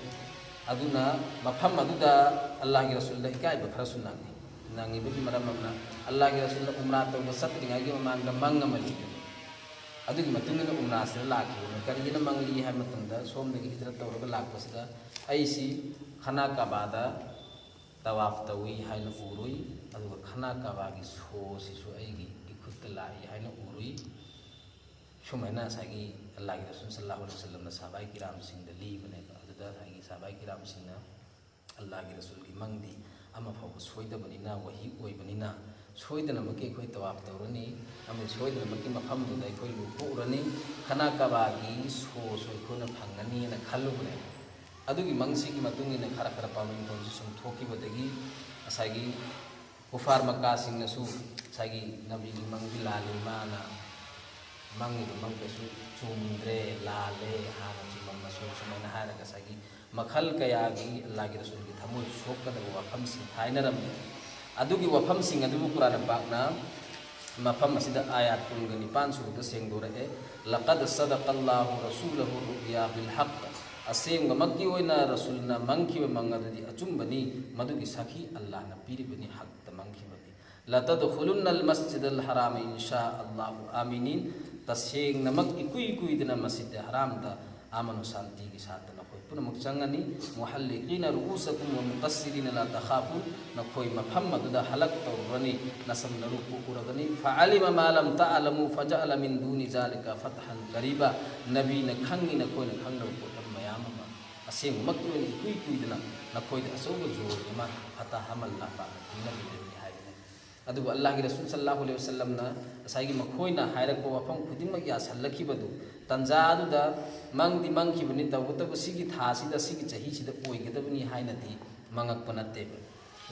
ꯑꯗꯨꯅ ꯃꯐꯝ ꯑꯗꯨꯗ ꯑꯜꯂꯥꯍꯒꯤ ꯔꯁꯨꯜꯗ ꯏꯀꯥꯏꯕ ꯈꯔꯁꯨ ꯅꯪꯉꯤ꯫ ꯅꯪꯉꯤꯕꯒꯤ ꯃꯔꯝ ꯑꯃꯅ, ꯑꯜꯂꯥꯍꯒꯤ ꯔꯁꯨꯜꯗ ꯎꯝꯔꯥ ꯇꯧꯕ ꯆꯠꯇ꯭ꯔꯤꯉꯩꯒꯤ ꯃꯃꯥꯡꯗ ꯃꯪ ꯑꯃ ꯂꯩꯕꯅꯤ꯫ ꯑꯗꯨꯒꯤ ꯃꯇꯨꯡ ꯏꯟꯅ ꯎꯝꯔꯥꯁꯤꯗ ꯂꯥꯛꯈꯤꯕꯅꯤ꯫ ꯀꯔꯤꯒꯤꯅ ꯃꯪꯂꯤ ꯍꯥꯏꯕ ꯃꯇꯝꯗ, ꯁꯣꯝꯗꯒꯤ ꯍꯤꯖꯔꯠ ꯇꯧꯔꯒ ꯂꯥꯛꯄꯁꯤꯗ ꯑꯩꯁꯤ ꯈꯅꯥ ꯀꯕꯥꯗ ꯇꯋꯥꯞ ꯇꯧꯏ ꯍꯥꯏꯅ ꯎꯔꯨꯏ, ꯑꯗꯨꯒ ꯈꯅꯥ ꯀꯕꯥꯒꯤ ꯁꯣꯁꯤꯁꯨ ꯑꯩꯒꯤ ꯏꯈꯨꯠꯇ ꯂꯥꯛꯏ ꯍꯥꯏꯅ ꯎꯔꯨꯏ꯫ ꯁꯨꯃꯥꯏꯅ ꯉꯁꯥꯏꯒꯤ ꯑꯜꯂꯥꯍꯒꯤ ꯔꯁꯨꯜ ꯁꯜꯂꯥꯍꯨ ꯑꯂꯩꯍꯤ ꯋꯁꯜꯂꯝꯅ ꯁꯥꯕꯥꯏ ꯀꯤꯔꯥꯝꯁꯤꯡꯗ ꯂꯤꯕꯅꯦꯕ꯫ ꯑꯗꯨꯗ ꯉꯁꯥꯏꯒꯤ ꯁꯥꯕꯥꯏ ꯀꯤꯔꯥꯝꯁꯤꯡꯅ ꯑꯜꯂꯥꯍꯒꯤ ꯔꯁꯨꯜꯒꯤ ꯃꯪꯗꯤ ꯑꯃ ꯐꯥꯎꯕ ꯁꯣꯏꯗꯕꯅꯤꯅ, ꯋꯥꯍꯤ ꯑꯣꯏꯕꯅꯤꯅ, ꯁꯣꯏꯗꯅꯃꯛꯀꯤ ꯑꯩꯈꯣꯏ ꯇꯋꯥꯞ ꯇꯧꯔꯅꯤ, ꯑꯃꯗꯤ ꯁꯣꯏꯗꯅꯃꯛꯀꯤ ꯃꯐꯝꯗꯨꯗ ꯑꯩꯈꯣꯏ ꯂꯨ ꯀꯣꯛꯎꯔꯅꯤ, ꯈꯅꯥ ꯀꯕꯥꯒꯤ ꯁꯣꯁꯨ ꯑꯩꯈꯣꯏꯅ ꯐꯪꯒꯅꯤꯅ ꯈꯜꯂꯨꯕꯅꯦꯕ꯫ ꯑꯗꯨꯒꯤ ꯃꯪꯁꯤꯒꯤ ꯃꯇꯨꯡ ꯏꯟꯅ ꯈꯔ ꯈꯔ ꯄꯥꯎꯃꯤ ꯄꯥꯎꯁꯤ ꯁꯨꯝ ꯊꯣꯛꯈꯤꯕꯗꯒꯤ ꯉꯁꯥꯏꯒꯤ ꯀꯨꯐꯥꯔ ꯃꯛꯀꯥꯁꯤꯡꯅꯁꯨ ꯉꯁꯥꯏꯒꯤ ꯅꯕꯤꯒꯤ ꯃꯪꯗꯤ ꯂꯥꯜꯂꯤ, ꯃꯥꯅ ꯃꯪꯉꯤꯕ ꯃꯪꯗꯁꯨ ꯆꯨꯝꯗ꯭ꯔꯦ, ꯂꯥꯜꯂꯦ, ꯍꯥꯟꯅ ꯆꯨꯝꯃꯝꯕꯁꯨ ꯁꯨꯃꯥꯏꯅ ꯍꯥꯏꯔꯒ ꯉꯁꯥꯏꯒꯤ ꯃꯈꯜ ꯀꯌꯥꯒꯤ ꯑꯜꯂꯥꯍꯒꯤ ꯔꯁꯨꯜꯒꯤ ꯊꯃꯣꯏ ꯁꯣꯛꯀꯗꯕ ꯋꯥꯐꯝꯁꯤꯡ ꯍꯥꯏꯅꯔꯝꯃꯤ꯫ ꯑꯗꯨꯒꯤ ꯋꯥꯐꯝꯁꯤꯡ ꯑꯗꯨꯕꯨ ꯀꯨꯔꯥꯟ ꯄꯥꯛꯅ ꯃꯐꯝ ꯑꯁꯤꯗ ꯑꯥꯌꯥꯠ ꯀꯨꯟꯒ ꯅꯤꯄꯥꯟ ꯁꯨꯕꯗ ꯁꯦꯡꯗꯣꯔꯛꯑꯦ, "لقد صدق الله رسوله الرؤيا بالحق"꯫ ꯑꯁꯦꯡꯕꯃꯛꯀꯤ ꯑꯣꯏꯅ ꯔꯁꯨꯜꯅ ꯃꯪꯈꯤꯕ ꯃꯪ ꯑꯗꯨꯗꯤ ꯑꯆꯨꯝꯕꯅꯤ, ꯃꯗꯨꯒꯤ ꯁꯥꯈꯤ ꯑꯜꯂꯥꯍꯅ ꯄꯤꯔꯤꯕꯅꯤ, ꯍꯛꯇ ꯃꯪꯈꯤꯕꯅꯤ꯫ "لتدخلن المسجد الحرام إن شاء الله آمنين"꯫ ꯇꯁꯦꯡꯅꯃꯛ ꯏꯀꯨꯏ ꯀꯨꯏꯗꯅ ꯃꯁꯖꯤꯗ ꯍꯔꯥꯝꯗ ꯑꯃꯅ ꯁꯥꯟꯇꯤꯒꯤ ꯁꯥꯠꯇ ꯅꯈꯣꯏ ꯄꯨꯝꯅꯃꯛ ꯆꯪꯒꯅꯤ꯫ "محلقين رؤوسكم ومقصرين لا تخافون"꯫ ꯅꯈꯣꯏ ꯃꯐꯝ ꯑꯗꯨꯗ ꯍꯜꯂꯛ ꯇꯧꯔꯨꯔꯅꯤ, ꯅꯁꯝ ꯅꯔꯨ ꯀꯣꯛꯎꯔꯒꯅꯤ꯫ "فعلم ما لم تعلموا فجعل من دون ذلك فتحا قريبا"꯫ ꯅꯕꯤꯅ ꯈꯪꯉꯤ ꯅꯈꯣꯏꯅ ꯈꯪꯗꯕ ꯄꯣꯠꯂꯝ ꯃꯌꯥꯝ ꯑꯃ꯫ ꯑꯁꯦꯡꯕꯃꯛꯀꯤ ꯑꯣꯏꯅ ꯏꯀꯨꯏ ꯀꯨꯏꯗꯅ ꯅꯈꯣꯏꯗ ꯑꯆꯧꯕ ꯖꯣꯏ ꯑꯃ, ꯐꯇꯥꯍ ꯑꯃ ꯑꯜꯂꯥꯍ ꯄꯥꯛꯅ ꯄꯤꯅꯕꯤꯔꯅꯤ ꯍꯥꯏꯕꯅꯤ꯫ ꯑꯗꯨꯕꯨ ꯑꯜꯂꯥꯍꯒꯤ ꯔꯁꯨꯜ ꯁꯜꯂꯜꯂꯥꯍꯨ ꯑꯂꯩꯍꯤ ꯋꯁꯜꯂꯝꯅ ꯉꯁꯥꯏꯒꯤ ꯃꯈꯣꯏꯅ ꯍꯥꯏꯔꯛꯄ ꯋꯥꯐꯝ ꯈꯨꯗꯤꯡꯃꯛ ꯌꯥꯁꯜꯂꯛꯈꯤꯕꯗꯨ, ꯇꯟꯖꯥ ꯑꯗꯨꯗ ꯃꯪꯗꯤ ꯃꯪꯈꯤꯕꯅꯤ, ꯇꯧꯕꯇꯕꯨ ꯁꯤꯒꯤ ꯊꯥꯁꯤꯗ, ꯁꯤꯒꯤ ꯆꯍꯤꯁꯤꯗ ꯑꯣꯏꯒꯗꯕꯅꯤ ꯍꯥꯏꯅꯗꯤ ꯃꯪꯉꯛꯄ ꯅꯠꯇꯦꯕ꯫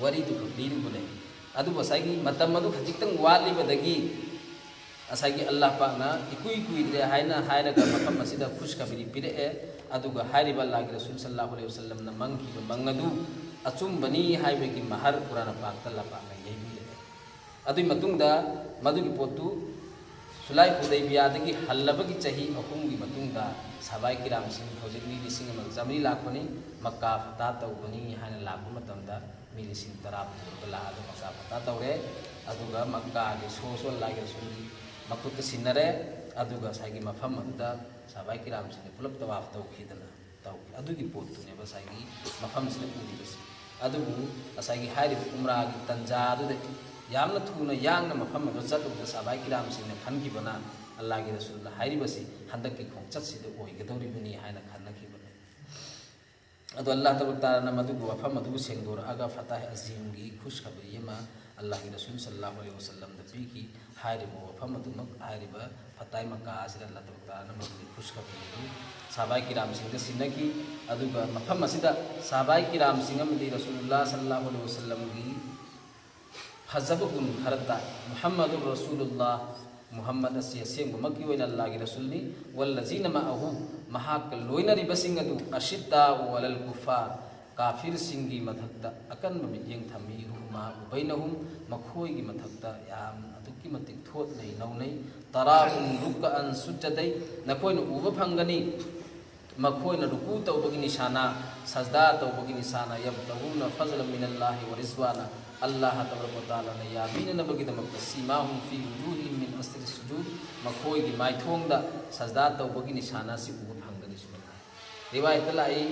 ꯋꯥꯔꯤꯗꯨ ꯈꯛ ꯂꯤꯔꯨꯕꯅꯦ꯫ ꯑꯗꯨꯕꯨ ꯉꯁꯥꯏꯒꯤ ꯃꯇꯝ ꯑꯗꯨ ꯈꯖꯤꯛꯇꯪ ꯋꯥꯠꯂꯤꯕꯗꯒꯤ ꯉꯁꯥꯏꯒꯤ ꯑꯜꯂꯥꯍ ꯄꯥꯛꯅ ꯏꯀꯨꯏ ꯀꯨꯏꯗ꯭ꯔꯦ ꯍꯥꯏꯅ ꯍꯥꯏꯔꯒ ꯃꯐꯝ ꯑꯁꯤꯗ ꯈꯨꯁꯈꯕꯔꯤ ꯄꯤꯔꯛꯑꯦ꯫ ꯑꯗꯨꯒ ꯍꯥꯏꯔꯤꯕ ꯑꯜꯂꯥꯍꯒꯤ ꯔꯁꯨꯜ ꯁꯜꯂꯜꯂꯥꯍꯨ ꯑꯂꯩꯍꯤ ꯋꯁꯜꯂꯝꯅ ꯃꯪꯈꯤꯕ ꯃꯪ ꯑꯗꯨ ꯑꯆꯨꯝꯕꯅꯤ ꯍꯥꯏꯕꯒꯤ ꯃꯍꯔ ꯀꯨꯔꯥꯟ ꯄꯥꯛꯇ ꯑꯜꯂꯥꯍ ꯄꯥꯛꯅ ꯌꯩꯕꯤꯔꯛꯑꯦ꯫ ꯑꯗꯨꯒꯤ ꯃꯇꯨꯡꯗ ꯃꯗꯨꯒꯤ ꯄꯣꯠꯇꯨ ꯁꯨꯂꯥꯏ ꯍꯨꯗꯩꯕꯤꯌꯥꯗꯒꯤ ꯍꯜꯂꯕꯒꯤ ꯆꯍꯤ ꯑꯍꯨꯝꯒꯤ ꯃꯇꯨꯡꯗ ꯁꯍꯥꯕꯥꯏ ꯀꯤꯔꯥꯝꯁꯤꯡ ꯍꯧꯖꯤꯛ ꯃꯤ ꯂꯤꯁꯤꯡ ꯑꯃꯒ ꯆꯥꯃꯔꯤ ꯂꯥꯛꯄꯅꯤ꯫ ꯃꯛꯀꯥ ꯐꯇꯥꯍ ꯇꯧꯕꯅꯤ ꯍꯥꯏꯅ ꯂꯥꯛꯄ ꯃꯇꯝꯗ ꯃꯤ ꯂꯤꯁꯤꯡ ꯇꯔꯥ ꯄꯨꯔꯒ ꯂꯥꯛꯑꯒ ꯃꯛꯀꯥ ꯐꯇꯥꯍ ꯇꯧꯔꯦ꯫ ꯑꯗꯨꯒ ꯃꯛꯀꯥꯒꯤ ꯁꯣꯁꯨ ꯑꯜꯂꯥꯍꯒꯤ ꯔꯁꯨꯜꯒꯤ ꯃꯈꯨꯠꯇ ꯁꯤꯟꯅꯔꯦ꯫ ꯑꯗꯨꯒ ꯉꯁꯥꯏꯒꯤ ꯃꯐꯝ ꯑꯗꯨꯗ ꯁꯍꯥꯕꯥꯏ ꯀꯤꯔꯥꯝꯁꯤꯡꯅ ꯄꯨꯂꯞ ꯇꯋꯥꯐ ꯇꯧꯈꯤꯗꯅ ꯇꯧꯈꯤ꯫ ꯑꯗꯨꯒꯤ ꯄꯣꯠꯇꯨꯅꯦꯕ ꯉꯁꯥꯏꯒꯤ ꯃꯐꯝꯁꯤꯗ ꯎꯔꯤꯕꯁꯤ꯫ ꯑꯗꯨꯕꯨ ꯉꯁꯥꯏꯒꯤ ꯍꯥꯏꯔꯤꯕ ꯎꯝꯔꯥꯒꯤ ꯇꯟꯖꯥ ꯑꯗꯨꯗ ꯌꯥꯝꯅ ꯊꯨꯅ ꯌꯥꯡꯅ ꯃꯐꯝ ꯑꯗꯨ ꯆꯠꯂꯨꯕꯗ ꯁꯍꯥꯕꯥꯏ ꯀꯤꯔꯥꯝꯁꯤꯡꯅ ꯈꯟꯈꯤꯕꯅ ꯑꯜꯂꯥꯍꯒꯤ ꯔꯁꯨꯜꯅ ꯍꯥꯏꯔꯤꯕꯁꯤ ꯍꯟꯗꯛꯀꯤ ꯈꯣꯡꯆꯠꯁꯤꯗ ꯑꯣꯏꯒꯗꯧꯔꯤꯕꯅꯤ ꯍꯥꯏꯅ ꯈꯟꯅꯈꯤꯕꯅꯤ꯫ ꯑꯗꯣ ꯑꯜꯂꯥꯍ ꯇꯕꯥꯔꯛ ꯇꯥꯂꯥꯅ ꯃꯗꯨꯒꯤ ꯋꯥꯐꯝ ꯑꯗꯨꯕꯨ ꯁꯦꯡꯗꯣꯔꯛꯑꯒ ꯐꯇꯥꯍ ꯑꯖꯤꯝꯒꯤ ꯈꯨꯁꯈꯕꯔꯤ ꯑꯃ ꯑꯜꯂꯥꯍꯒꯤ ꯔꯁꯨꯜ ꯁꯜꯂꯜꯂꯥꯍꯨ ꯑꯂꯩꯍꯤ ꯋꯁꯜꯂꯝꯗ ꯄꯤꯈꯤ꯫ ꯍꯥꯏꯔꯤꯕ ꯋꯥꯐꯝ ꯑꯗꯨꯃꯛ, ꯍꯥꯏꯔꯤꯕ ꯐꯇꯥꯍ ꯃꯛꯀꯥ ꯑꯁꯤꯗ ꯑꯜꯂꯥꯍ ꯇꯕꯥꯔꯛ ꯇꯥꯂꯥꯅ ꯃꯗꯨꯒꯤ ꯈꯨꯁꯈꯕꯔꯤ ꯑꯗꯨ ꯁꯍꯥꯕꯥꯏ ꯀꯤꯔꯥꯝꯁꯤꯡꯗ ꯁꯤꯟꯅꯈꯤ꯫ ꯑꯗꯨꯒ ꯃꯐꯝ ꯑꯁꯤꯗ ꯁꯍꯥꯕꯥꯏ ꯀꯤꯔꯥꯝꯁꯤꯡ ꯑꯃꯗꯤ ꯔꯁꯨꯜꯂꯥꯍ ꯁꯜꯂꯜꯂꯥꯍꯨ ꯑꯂꯩꯍꯤ ꯋꯁꯜꯂꯝꯒꯤ ꯐꯖꯕ ꯒꯨꯟ ꯈꯔ ꯇꯥꯏ꯫ ꯃꯨꯍꯝꯃꯗꯨꯔ ꯔꯁꯨꯂꯨꯜꯂꯥꯍ, ꯃꯨꯍꯝꯃꯗ ꯑꯁꯤ ꯑꯁꯦꯡꯕꯃꯛꯀꯤ ꯑꯣꯏꯅ ꯑꯜꯂꯥꯍꯒꯤ ꯔꯁꯨꯜꯅꯤ꯫ ꯋꯜꯂꯖꯤꯅ ꯃꯑꯍꯨ, ꯃꯍꯥꯛꯀ ꯂꯣꯏꯅꯔꯤꯕꯁꯤꯡ ꯑꯗꯨ, ꯑꯁꯤꯠꯇꯥꯎ ꯑꯂꯜ ꯀꯨꯐꯥꯔ, ꯀꯥꯐꯤꯔꯁꯤꯡꯒꯤ ꯃꯊꯛꯇ ꯑꯀꯟꯕ ꯃꯤꯠꯌꯦꯡ ꯊꯝꯃꯤ꯫ ꯔꯨꯍꯃꯥ ꯎꯕꯩꯅꯍꯨꯝ, ꯃꯈꯣꯏꯒꯤ ꯃꯊꯛꯇ ꯌꯥꯝ ꯑꯗꯨꯛꯀꯤ ꯃꯇꯤꯛ ꯊꯣꯠꯅꯩ, ꯅꯧꯅꯩ꯫ ꯇꯔꯥꯍꯨꯝ ꯔꯨꯛꯀ ꯑꯟ ꯁꯨꯖꯗꯩ, ꯅꯈꯣꯏꯅ ꯎꯕ ꯐꯪꯒꯅꯤ꯫ ꯃꯈꯣꯏꯅ ꯔꯨꯀꯨ ꯇꯧꯕꯒꯤ ꯅꯤꯁꯥꯅ, ꯁꯖꯗꯥ ꯇꯧꯕꯒꯤ ꯅꯤꯁꯥꯅ, ꯌꯕꯇꯒꯨꯅ ꯐꯖꯂ ꯃꯤꯅꯜꯂꯥꯍꯤ ꯋ ꯔꯤꯖꯋꯥꯅ, ꯑꯜꯂꯥꯍ ꯇꯕꯥꯔꯛ ꯋ ꯇꯥꯂꯥꯅ ꯌꯥꯕꯤꯅꯅꯕꯒꯤꯗꯃꯛꯇ, ꯁꯤꯃꯥꯍꯨꯝ ꯐꯤ ꯋꯨꯖꯨꯍꯤꯝ ꯃꯤꯟ ꯑꯁꯔꯤ ꯁꯨꯖꯨꯗ, ꯃꯈꯣꯏꯒꯤ ꯃꯥꯏꯊꯣꯡꯗ ꯁꯖꯗꯥ ꯇꯧꯕꯒꯤ ꯅꯤꯁꯥꯅ ꯑꯁꯤ ꯎꯕ ꯐꯪꯒꯅꯤ꯫ ꯁꯨꯃꯥꯏꯅ ꯍꯥꯏ꯫ ꯔꯤꯋꯥꯌꯠꯇ ꯂꯥꯛꯏ,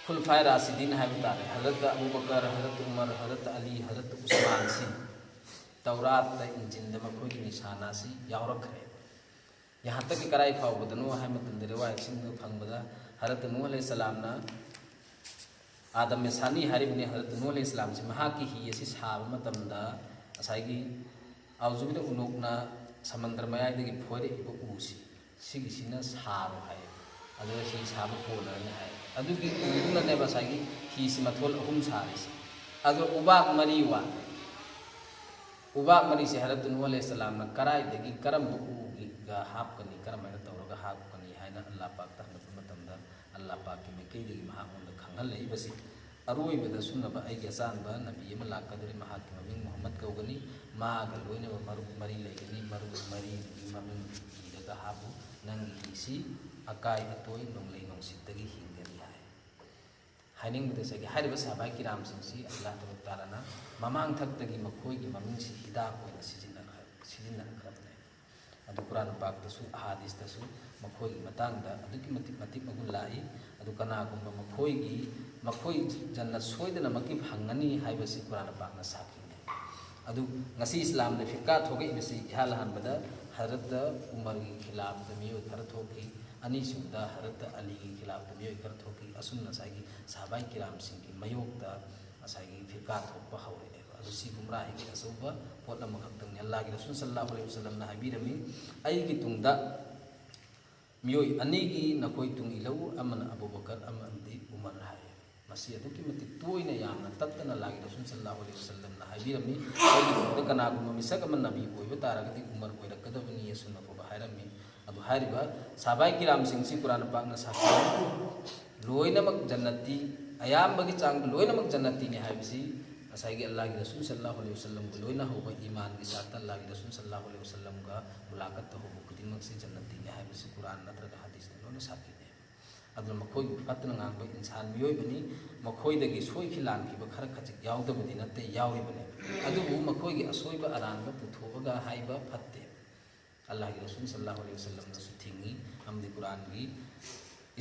ꯈꯨꯂꯐꯥꯏ ꯔꯥꯁꯤꯗꯤꯟ ꯍꯥꯏꯕ ꯇꯥꯔꯦ, ꯍꯖꯔꯠ ꯑꯕꯨ ꯕꯀꯔ, ꯍꯖꯔꯠ ꯎꯃꯔ, ꯍꯖꯔꯠ ꯑꯂꯤ, ꯍꯖꯔꯠ ꯎꯁꯃꯥꯟꯁꯤ ꯇꯧꯔꯥꯠꯇ, ꯏꯟꯖꯤꯟꯗ ꯃꯈꯣꯏꯒꯤ ꯅꯤꯁꯥꯅ ꯑꯁꯤ ꯌꯥꯎꯔꯛꯈ꯭ꯔꯦ꯫ ꯌꯥꯍꯟꯇꯒꯤ ꯀꯔꯥꯏ ꯐꯥꯎꯕꯗꯅꯣ ꯍꯥꯏꯕ ꯃꯇꯝꯗ ꯔꯤꯋꯥꯌꯠꯁꯤꯡꯗ ꯐꯪꯕꯗ ꯍꯔꯠ ꯅꯨꯍ ꯑꯂꯩꯍꯤ ꯁꯂꯥꯝꯅ ꯑꯥꯗꯝ ꯃꯦꯁꯥꯅꯤ ꯍꯥꯏꯔꯤꯕꯅꯤ ꯍꯔꯠ ꯅꯨꯍ ꯑꯂꯩꯍꯤ ꯁꯂꯥꯝꯁꯤ ꯃꯍꯥꯛꯀꯤ ꯍꯤ ꯑꯁꯤ ꯁꯥꯕ ꯃꯇꯝꯗ ꯉꯁꯥꯏꯒꯤ ꯑꯥꯎꯖꯨꯕꯤꯅ ꯎꯅꯣꯛꯅ ꯁꯃꯟꯗ꯭ꯔ ꯃꯌꯥꯏꯗꯒꯤ ꯐꯣꯏꯔꯛꯏꯕ ꯎꯁꯤ ꯁꯤꯒꯤꯁꯤꯅ ꯁꯥꯔꯣ ꯍꯥꯏ꯫ ꯑꯗꯨꯒ ꯍꯤ ꯁꯥꯕ ꯀꯣꯟꯅꯔꯅꯤ ꯍꯥꯏ꯫ ꯑꯗꯨꯒꯤ ꯎꯗꯨꯅꯅꯦꯕ ꯉꯁꯥꯏꯒꯤ ꯍꯤꯁꯤ ꯃꯊꯣꯜ ꯑꯍꯨꯝ ꯁꯥꯔꯤꯁꯦ꯫ ꯑꯗꯣ ꯎꯕꯥꯛ ꯃꯔꯤ ꯋꯥꯠꯂꯦ꯫ ꯎꯕꯥꯛ ꯃꯔꯤꯁꯦ ꯍꯔꯠ ꯅꯨꯍ ꯑꯂꯩꯍꯤ ꯁꯂꯥꯝꯅ ꯀꯔꯥꯏꯗꯒꯤ ꯀꯔꯝꯕ ꯎꯒꯤꯒ ꯍꯥꯞꯀꯅꯤ, ꯀꯔꯝꯍꯥꯏꯅ ꯇꯧꯔꯒ ꯍꯥꯞꯀꯅꯤ ꯍꯥꯏꯅ ꯑꯜꯂꯥꯍ ꯄꯥꯛꯇ ꯍꯪꯂꯛꯄ ꯃꯇꯝꯗ ꯑꯜꯂꯥꯍ ꯄꯥꯛꯀꯤ ꯃꯥꯏꯀꯩꯗꯒꯤ ꯃꯍꯥꯛꯉꯣꯟꯗ ꯈꯪꯍꯜꯂꯛꯏꯕꯁꯤ ꯑꯔꯣꯏꯕꯗ ꯁꯨꯡꯅꯕ ꯑꯩꯒꯤ ꯑꯆꯥꯟꯕ ꯅꯕꯤ ꯑꯃ ꯂꯥꯛꯀꯗꯧꯔꯤ, ꯃꯍꯥꯛꯀꯤ ꯃꯃꯤꯡ ꯃꯨꯍꯝꯃꯗ ꯀꯧꯒꯅꯤ, ꯃꯥꯒ ꯂꯣꯏꯅꯕ ꯃꯔꯨꯞ ꯃꯔꯤ ꯂꯩꯒꯅꯤ, ꯃꯔꯨꯞ ꯃꯔꯤꯗꯨꯒꯤ ꯃꯃꯤꯡ ꯏꯔꯒ ꯍꯥꯞꯄꯨ, ꯅꯪꯒꯤ ꯍꯤꯁꯤ ꯑꯀꯥꯏ ꯑꯇꯣꯏ ꯅꯣꯡꯂꯩ ꯅꯨꯡꯁꯤꯠꯇꯒꯤ ꯍꯤꯡꯒꯅꯤ ꯍꯥꯏ꯫ ꯍꯥꯏꯅꯤꯡꯕꯗ ꯉꯁꯥꯏꯒꯤ ꯍꯥꯏꯔꯤꯕ ꯁꯍꯥꯕꯥꯏ ꯀꯤꯔꯥꯝꯁꯤꯡꯁꯤ ꯑꯜꯂꯥꯍ ꯇꯕꯥꯔꯛ ꯇꯥꯂꯥꯅ ꯃꯃꯥꯡ ꯊꯛꯇꯒꯤ ꯃꯈꯣꯏꯒꯤ ꯃꯃꯤꯡꯁꯤ ꯍꯤꯗꯥꯛ ꯑꯣꯏꯅ ꯁꯤꯖꯤꯟꯅꯈ꯭ꯔ-, ꯁꯤꯖꯤꯟꯅꯈ꯭ꯔꯕꯅꯦ꯫ ꯑꯗꯨ ꯀꯨꯔꯥꯟ ꯄꯥꯛꯇꯁꯨ ꯑꯍꯥꯗꯤꯁꯇꯁꯨ ꯃꯈꯣꯏꯒꯤ ꯃꯇꯥꯡꯗ ꯑꯗꯨꯛꯀꯤ ꯃꯇꯤꯛ ꯃꯇꯤꯛ ꯃꯒꯨꯟ ꯂꯥꯛꯏ꯫ ꯑꯗꯨ ꯀꯅꯥꯒꯨꯝꯕ ꯃꯈꯣꯏꯒꯤ, ꯃꯈꯣꯏ ꯖꯟꯅꯠ ꯁꯣꯏꯗꯅꯃꯛꯀꯤ ꯐꯪꯒꯅꯤ ꯍꯥꯏꯕꯁꯤ ꯀꯨꯔꯥꯟ ꯄꯥꯛꯅ ꯁꯥꯈꯤꯕꯅꯤ꯫ ꯑꯗꯨ ꯉꯁꯤ ꯏꯁꯂꯥꯝꯗ ꯐꯤꯔꯀꯥ ꯊꯣꯛꯂꯛꯏꯕꯁꯤ ꯏꯍꯥꯟ ꯍꯥꯟꯕꯗ ꯍꯔꯠꯇ ꯎꯃꯔꯒꯤ ꯈꯤꯂꯥꯐꯇ ꯃꯤꯑꯣꯏ ꯈꯔ ꯊꯣꯛꯈꯤ, ꯑꯅꯤꯁꯨꯕꯗ ꯍꯔꯠꯇ ꯑꯂꯤꯒꯤ ꯈꯤꯂꯥꯐꯇ ꯃꯤꯑꯣꯏ ꯈꯔ ꯊꯣꯛꯈꯤ꯫ ꯑꯁꯨꯝꯅ ꯉꯁꯥꯏꯒꯤ ꯁꯍꯥꯕꯥꯏ ꯀꯤꯔꯥꯝꯁꯤꯡꯒꯤ ꯃꯥꯌꯣꯛꯇ ꯉꯁꯥꯏꯒꯤ ꯐꯤꯔꯀꯥ ꯊꯣꯛꯄ ꯍꯧꯔꯛꯑꯦꯕ꯫ ꯑꯗꯨ ꯁꯤ ꯒꯨꯝꯔꯥꯍꯤꯒꯤ ꯑꯆꯧꯕ ꯄꯣꯠ ꯑꯃꯈꯛꯇꯪꯅꯤ꯫ ꯑꯜꯂꯥꯍꯒꯤ ꯔꯁꯨꯜ ꯁꯜꯂꯜꯂꯥꯍꯨ ꯑꯂꯩꯍꯤ ꯋꯁꯜꯂꯝꯅ ꯍꯥꯏꯕꯤꯔꯝꯃꯤ, "ꯑꯩꯒꯤ ꯇꯨꯡꯗ ꯃꯤꯑꯣꯏ ꯑꯅꯤꯒꯤ ꯅꯈꯣꯏ ꯇꯨꯡ ꯏꯜꯂꯛꯎ, ꯑꯃꯅ ꯑꯕꯨ ꯕꯀꯔ, ꯑꯃꯗꯤ ꯎꯃꯔ" ꯍꯥꯏ꯫ ꯃꯁꯤ ꯑꯗꯨꯛꯀꯤ ꯃꯇꯤꯛ ꯇꯣꯏꯅ ꯌꯥꯝꯅ ꯇꯠꯇꯅ ꯑꯜꯂꯥꯍꯒꯤ ꯔꯁꯨꯜ ꯁꯜꯂꯜꯂꯥꯍꯨ ꯑꯂꯩꯍꯤ ꯋꯁꯜꯂꯝꯅ ꯍꯥꯏꯕꯤꯔꯝꯃꯤ, "ꯑꯩꯒꯤ ꯇꯨꯡꯗ ꯀꯅꯥꯒꯨꯝꯕ ꯃꯤꯁꯛ ꯑꯃ ꯅꯕꯤ ꯑꯣꯏꯕ ꯇꯥꯔꯒꯗꯤ ꯎꯃꯔ ꯑꯣꯏꯔꯛꯀꯗꯕꯅꯤ" ꯑꯁꯨꯝꯅ ꯐꯥꯎꯕ ꯍꯥꯏꯔꯝꯃꯤ꯫ ꯑꯗꯨ ꯍꯥꯏꯔꯤꯕ ꯁꯍꯥꯕꯥꯏ ꯀꯤꯔꯥꯝꯁꯤꯡꯁꯤ ꯀꯨꯔꯥꯟ ꯄꯥꯛꯅ ꯁꯥꯈꯤ, ꯂꯣꯏꯅꯃꯛ ꯖꯟꯅꯠꯇꯤ, ꯑꯌꯥꯝꯕꯒꯤ ꯆꯥꯡꯗ ꯂꯣꯏꯅꯃꯛ ꯖꯟꯅꯠꯇꯤꯅꯤ ꯍꯥꯏꯕꯁꯤ ꯉꯁꯥꯏꯒꯤ ꯑꯜꯂꯥꯍꯒꯤ ꯔꯁꯨꯜ ꯁꯜꯂꯜꯂꯥꯍꯨ ꯑꯂꯩꯍꯤ ꯋꯁꯜꯂꯝꯒ ꯂꯣꯏꯅ ꯍꯧꯕ ꯏꯃꯥꯟꯒꯤ ꯆꯥꯔꯠꯇ ꯑꯜꯂꯥꯍꯒꯤ ꯔꯁꯨꯜ ꯁꯜꯂꯜꯂꯥꯍꯨ ꯑꯂꯩꯍꯤ ꯋꯁꯜꯂꯝꯒ ꯃꯨꯂꯥꯀꯠ ꯇꯧꯍꯧꯕ ꯈꯨꯗꯤꯡꯃꯛꯁꯤ ꯖꯟꯅꯠꯇꯤꯅꯤ ꯍꯥꯏꯕꯁꯤ ꯀꯨꯔꯥꯟ ꯅꯠꯇ꯭ꯔꯒ ꯍꯗꯤꯁꯅ ꯂꯣꯏꯅ ꯁꯥꯈꯤꯅꯦ꯫ ꯑꯗꯨꯅ ꯃꯈꯣꯏꯕꯨ ꯐꯠꯇꯅ ꯉꯥꯡꯕ ꯏꯟꯁꯥꯟ ꯃꯤꯑꯣꯏꯕꯅꯤ꯫ ꯃꯈꯣꯏꯗꯒꯤ ꯁꯣꯏꯈꯤ ꯂꯥꯟꯈꯤꯕ ꯈꯔ ꯈꯖꯤꯛ ꯌꯥꯎꯗꯕꯗꯤ ꯅꯠꯇꯦ, ꯌꯥꯎꯔꯤꯕꯅꯤ꯫ ꯑꯗꯨꯕꯨ ꯃꯈꯣꯏꯒꯤ ꯑꯁꯣꯏꯕ ꯑꯔꯥꯟꯕ ꯄꯨꯊꯣꯛꯑꯒ ꯍꯥꯏꯕ ꯐꯠꯇꯦ꯫ ꯑꯜꯂꯥꯍꯒꯤ ꯔꯁꯨꯜ ꯁꯜꯂꯜꯂꯥꯍꯨ ꯑꯂꯩꯍꯤ ꯋꯁꯜꯂꯝꯅꯁꯨ ꯊꯤꯡꯉꯤ, ꯑꯃꯗꯤ ꯀꯨꯔꯥꯟꯒꯤ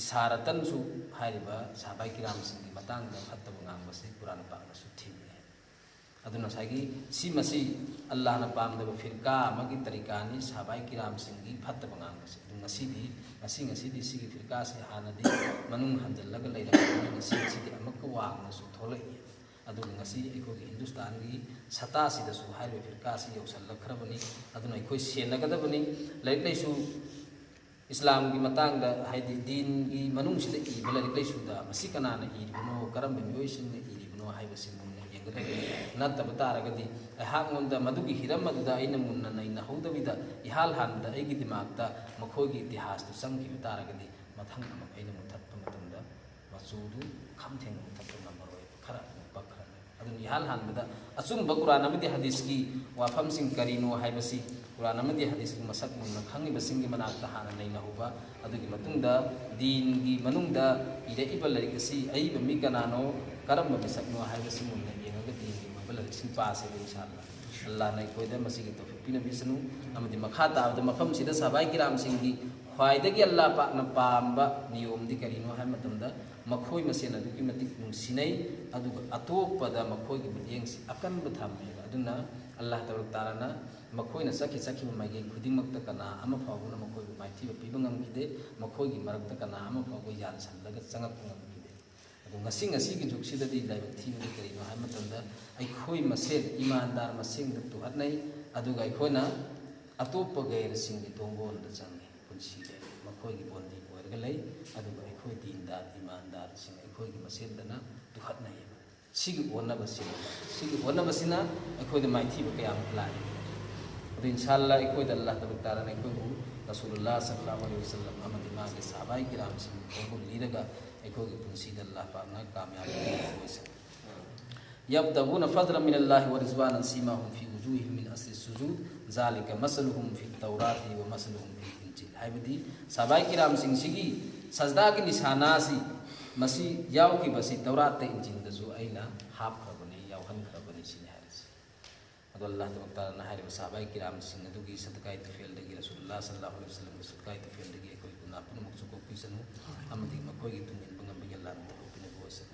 ꯏꯁꯥꯔꯇꯟꯁꯨ ꯍꯥꯏꯔꯤꯕ ꯁꯍꯥꯕꯥꯏ ꯀꯤꯔꯥꯝꯁꯤꯡꯒꯤ ꯃꯇꯥꯡꯗ ꯐꯠꯇꯕ ꯉꯥꯡꯕꯁꯤ ꯀꯨꯔꯥꯟ ꯄꯥꯛꯅꯁꯨ ꯊꯤꯡꯉꯤ꯫ ꯑꯗꯨꯅ ꯉꯁꯥꯏꯒꯤ ꯁꯤ ꯃꯁꯤ ꯑꯜꯂꯥꯍꯅ ꯄꯥꯝꯗꯕ ꯐꯤꯔꯀꯥ ꯑꯃꯒꯤ ꯇꯔꯤꯀꯥꯅꯤ ꯁꯍꯥꯕꯥꯏ ꯀꯤꯔꯥꯝꯁꯤꯡꯒꯤ ꯐꯠꯇꯕ ꯉꯥꯡꯕꯁꯦ꯫ ꯑꯗꯨ ꯉꯁꯤꯗꯤ, ꯉꯁꯤ ꯉꯁꯤꯗꯤ ꯁꯤꯒꯤ ꯐꯤꯔꯀꯥꯁꯤ ꯍꯥꯟꯅꯗꯤ ꯃꯅꯨꯡ ꯍꯟꯖꯤꯜꯂꯒ ꯂꯩꯔꯝꯕꯅꯤ, ꯉꯁꯤ ꯉꯁꯤꯗꯤ ꯑꯃꯨꯛꯀ ꯋꯥꯡꯅꯁꯨ ꯊꯣꯛꯂꯛꯏ꯫ ꯑꯗꯨꯒ ꯉꯁꯤ ꯑꯩꯈꯣꯏꯒꯤ ꯍꯤꯟꯗꯨꯁꯇꯥꯟꯒꯤ ꯁꯇꯥꯁꯤꯗꯁꯨ ꯍꯥꯏꯔꯤꯕ ꯐꯤꯔꯀꯥꯁꯤ ꯌꯧꯁꯤꯜꯂꯛꯈ꯭ꯔꯕꯅꯤ꯫ ꯑꯗꯨꯅ ꯑꯩꯈꯣꯏ ꯁꯦꯟꯅꯒꯗꯕꯅꯤ꯫ ꯂꯥꯏꯔꯤꯛ ꯂꯥꯏꯁꯨ ꯏꯁꯂꯥꯝꯒꯤ ꯃꯇꯥꯡꯗ, ꯍꯥꯏꯗꯤ ꯗꯤꯟꯒꯤ ꯃꯅꯨꯡꯁꯤꯗ ꯏꯕ ꯂꯥꯏꯔꯤꯛ ꯂꯥꯏꯁꯨꯗ ꯃꯁꯤ ꯀꯅꯥꯅ ꯏꯔꯤꯕꯅꯣ, ꯀꯔꯝꯕ ꯃꯤꯑꯣꯏꯁꯤꯡꯅ ꯏꯔꯤꯕꯅꯣ ꯍꯥꯏꯕꯁꯤ ꯃꯨꯟꯅ ꯌꯦꯡꯒꯗꯕꯅꯤ꯫ ꯅꯠꯇꯕ ꯇꯥꯔꯒꯗꯤ ꯑꯩꯍꯥꯛꯉꯣꯟꯗ ꯃꯗꯨꯒꯤ ꯍꯤꯔꯝ ꯑꯗꯨꯗ ꯑꯩꯅ ꯃꯨꯟꯅ ꯅꯩꯅꯍꯧꯗꯕꯤꯗ ꯏꯍꯥꯟ ꯍꯥꯟꯕꯗ ꯑꯩꯒꯤ ꯗꯤꯃꯥꯛꯇ ꯃꯈꯣꯏꯒꯤ ꯏꯇꯤꯍꯥꯁꯇꯨ ꯆꯪꯈꯤꯕ ꯇꯥꯔꯒꯗꯤ ꯃꯊꯪ ꯑꯃꯨꯛ ꯑꯩꯅ ꯃꯨꯊꯠꯄ ꯃꯇꯝꯗ ꯃꯆꯨꯗꯨ ꯈꯝ ꯊꯦꯡꯅ ꯃꯨꯊꯠꯄ ꯉꯝꯃꯔꯣꯏ, ꯈꯔ ꯑꯗꯨꯝ ꯄꯛꯈ꯭ꯔꯅꯤ꯫ ꯑꯗꯨꯅ ꯏꯍꯥꯟ ꯍꯥꯟꯕꯗ ꯑꯆꯨꯝꯕ ꯀꯨꯔꯥꯟ ꯑꯃꯗꯤ ꯍꯗꯤꯁꯀꯤ ꯋꯥꯐꯝꯁꯤꯡ ꯀꯔꯤꯅꯣ ꯍꯥꯏꯕꯁꯤ, ꯀꯨꯔꯥꯟ ꯑꯃꯗꯤ ꯍꯗꯤꯁꯄꯨ ꯃꯁꯛ ꯃꯨꯟꯅ ꯈꯪꯉꯤꯕꯁꯤꯡꯒꯤ ꯃꯅꯥꯛꯇ ꯍꯥꯟꯅ ꯅꯩꯅꯍꯧꯕ, ꯑꯗꯨꯒꯤ ꯃꯇꯨꯡꯗ ꯗꯤꯟꯒꯤ ꯃꯅꯨꯡꯗ ꯏꯔꯛꯏꯕ ꯂꯥꯏꯔꯤꯛ ꯑꯁꯤ ꯑꯏꯕ ꯃꯤ ꯀꯅꯥꯅꯣ, ꯀꯔꯝꯕ ꯃꯤꯁꯛꯅꯣ ꯍꯥꯏꯕꯁꯤ ꯃꯨꯟꯅ ꯌꯦꯡꯉꯒ ꯗꯤꯟꯒꯤ ꯑꯣꯏꯕ ꯂꯥꯏꯔꯤꯛꯁꯤꯡ ꯄꯥꯁꯦꯕ, ꯏꯟꯁꯥ ꯑꯜꯂꯥ꯫ ꯑꯜꯂꯥꯍꯅ ꯑꯩꯈꯣꯏꯗ ꯃꯁꯤꯒꯤ ꯇꯧꯐꯤꯛ ꯄꯤꯅꯕꯤꯁꯅꯨ꯫ ꯑꯃꯗꯤ ꯃꯈꯥ ꯇꯥꯕꯗ ꯃꯐꯝꯁꯤꯗ ꯁꯍꯥꯕꯥꯏ ꯀꯤꯔꯥꯝꯁꯤꯡꯒꯤ ꯈ꯭ꯋꯥꯏꯗꯒꯤ ꯑꯜꯂꯥꯍ ꯄꯥꯛꯅ ꯄꯥꯝꯕ ꯅꯤꯌꯣꯝꯗꯤ ꯀꯔꯤꯅꯣ ꯍꯥꯏꯕ ꯃꯇꯝꯗ, ꯃꯈꯣꯏ ꯃꯁꯦꯟ ꯑꯗꯨꯛꯀꯤ ꯃꯇꯤꯛ ꯅꯨꯡꯁꯤꯅꯩ, ꯑꯗꯨꯒ ꯑꯇꯣꯞꯄꯗ ꯃꯈꯣꯏꯒꯤ ꯃꯤꯠꯌꯦꯡꯁꯤ ꯑꯀꯟꯕ ꯊꯝꯃꯦꯕ꯫ ꯑꯗꯨꯅ ꯑꯜꯂꯥꯍ ꯇꯕꯥꯔꯛ ꯇꯥꯂꯥꯅ ꯃꯈꯣꯏꯅ ꯆꯠꯈꯤ ꯆꯠꯈꯤꯕ ꯃꯥꯏꯀꯩ ꯈꯨꯗꯤꯡꯃꯛꯇ ꯀꯅꯥ ꯑꯃ ꯐꯥꯎꯕꯅ ꯃꯈꯣꯏꯕꯨ ꯃꯥꯏꯊꯤꯕ ꯄꯤꯕ ꯉꯝꯈꯤꯗꯦ, ꯃꯈꯣꯏꯒꯤ ꯃꯔꯛꯇ ꯀꯅꯥ ꯑꯃ ꯐꯥꯎꯕ ꯌꯥꯟꯁꯤꯜꯂꯒ ꯆꯪꯉꯛꯄ ꯉꯝꯈꯤꯗꯦ꯫ ꯑꯗꯣ ꯉꯁꯤ, ꯉꯁꯤꯒꯤ ꯖꯨꯒꯁꯤꯗꯗꯤ ꯂꯥꯏꯕꯛ ꯊꯤꯕꯗꯤ ꯀꯔꯤꯅꯣ ꯍꯥꯏꯕ ꯃꯇꯝꯗ, ꯑꯩꯈꯣꯏ ꯃꯁꯦꯟ ꯏꯃꯥꯟꯗꯥꯔ ꯃꯁꯦꯟꯗ ꯇꯨꯍꯠꯅꯩ, ꯑꯗꯨꯒ ꯑꯩꯈꯣꯏꯅ ꯑꯇꯣꯞꯄ ꯒꯩꯔꯁꯤꯡꯒꯤ ꯇꯣꯡꯒꯣꯟꯗ ꯆꯪꯉꯤ꯫ ꯄꯨꯟꯁꯤꯗ ꯃꯈꯣꯏꯒꯤ ꯕꯣꯟꯗꯤ ꯑꯣꯏꯔꯒ ꯂꯩ, ꯑꯗꯨꯒ ꯑꯩꯈꯣꯏ ꯗꯤꯟꯗꯥꯔ ꯏꯃꯥꯟꯗꯥꯔꯁꯤꯡ ꯑꯩꯈꯣꯏꯒꯤ ꯃꯁꯦꯟꯗꯅ ꯇꯨꯍꯠꯅꯩꯌꯦꯕ꯫ ꯁꯤꯒꯤ ꯑꯣꯟꯅꯕꯁꯤꯅ, ꯁꯤꯒꯤ ꯑꯣꯟꯅꯕꯁꯤꯅ ꯑꯩꯈꯣꯏꯗ ꯃꯥꯏꯊꯤꯕ ꯀꯌꯥ ꯑꯃ ꯂꯥꯛꯏ꯫ ꯑꯗꯨ ꯏꯟꯁꯥ ꯑꯜꯂꯥ ꯑꯩꯈꯣꯏꯗ ꯑꯜꯂꯥꯍ ꯇꯕꯥꯔꯛ ꯇꯥꯂꯥꯅ ꯑꯩꯈꯣꯏꯕꯨ ꯔꯁꯨꯂꯨꯜꯂꯥꯍ ꯁꯜꯂꯜꯂꯥꯍꯨ ꯑꯂꯩꯍꯤ ꯋꯁꯜꯂꯝ ꯑꯃꯗꯤ ꯃꯥꯒꯤ ꯁꯍꯥꯕꯥꯏ ꯀꯤꯔꯥꯝꯁꯤꯡ ꯈꯣꯡꯒꯨꯜ ꯂꯤꯔꯒ ꯑꯩꯈꯣꯏꯒꯤ ꯄꯨꯟꯁꯤꯗ ꯑꯜꯂꯥꯍ ꯄꯥꯛꯅ ꯀꯥꯃꯌꯥꯕ ꯑꯣꯏꯁꯅꯨ꯫ يبتغون فضلا من الله ورضوانا سيماهم في وجوههم من أثر السجود ذلك مثلهم في التوراة ومثلهم في الإنجيل. ꯍꯥꯏꯕꯗꯤ ꯁꯍꯥꯕꯥꯏ ꯀꯤꯔꯥꯝꯁꯤꯡꯁꯤꯒꯤ ꯁꯖꯗꯥꯒꯤ ꯅꯤꯁꯥꯅꯥꯁꯤ, ꯃꯁꯤ ꯌꯥꯎꯈꯤꯕꯁꯤ ꯇꯧꯔꯥꯠꯇ ꯏꯟꯖꯤꯜꯗꯁꯨ ꯑꯩꯅ ꯍꯥꯞꯈ꯭ꯔꯕꯅꯤ, ꯌꯥꯎꯍꯟꯈ꯭ꯔꯕꯅꯤ ꯁꯤꯅꯤ ꯍꯥꯏꯔꯤꯁꯤ꯫ ꯑꯗꯣ ꯑꯜꯂꯥꯍ ꯇꯕꯥꯔꯛ ꯇꯥꯂꯥꯅ ꯍꯥꯏꯔꯤꯕ ꯁꯍꯥꯕꯥꯏ ꯀꯤꯔꯥꯝꯁꯤꯡ ꯑꯗꯨꯒꯤ ꯁꯗꯀꯥꯏ ꯇꯨꯐꯦꯜꯗꯒꯤ, ꯔꯁꯨꯂꯨꯜꯂꯥꯍ ꯁꯜꯂꯜꯂꯥꯍꯨ ꯑꯂꯩꯍꯤ ꯋꯁꯜꯂꯝꯒꯤ ꯁꯗꯀꯥꯏ ꯇꯨꯐꯦꯜꯗꯒꯤ ꯑꯩꯈꯣꯏ ꯄꯨꯝꯅꯃꯛ ꯄꯨꯝꯅꯃꯛꯁꯨ ꯀꯣꯛꯄꯤꯁꯅꯨ, ꯑꯃꯗꯤ ꯃꯈꯣꯏꯒꯤ ꯇꯨꯡ ꯏꯟꯕ ꯉꯝꯕꯒꯤ ꯑꯜꯂꯥꯍꯅ ꯊꯕꯛ ꯄꯤꯅꯕ ꯑꯣꯏꯁꯅꯨ꯫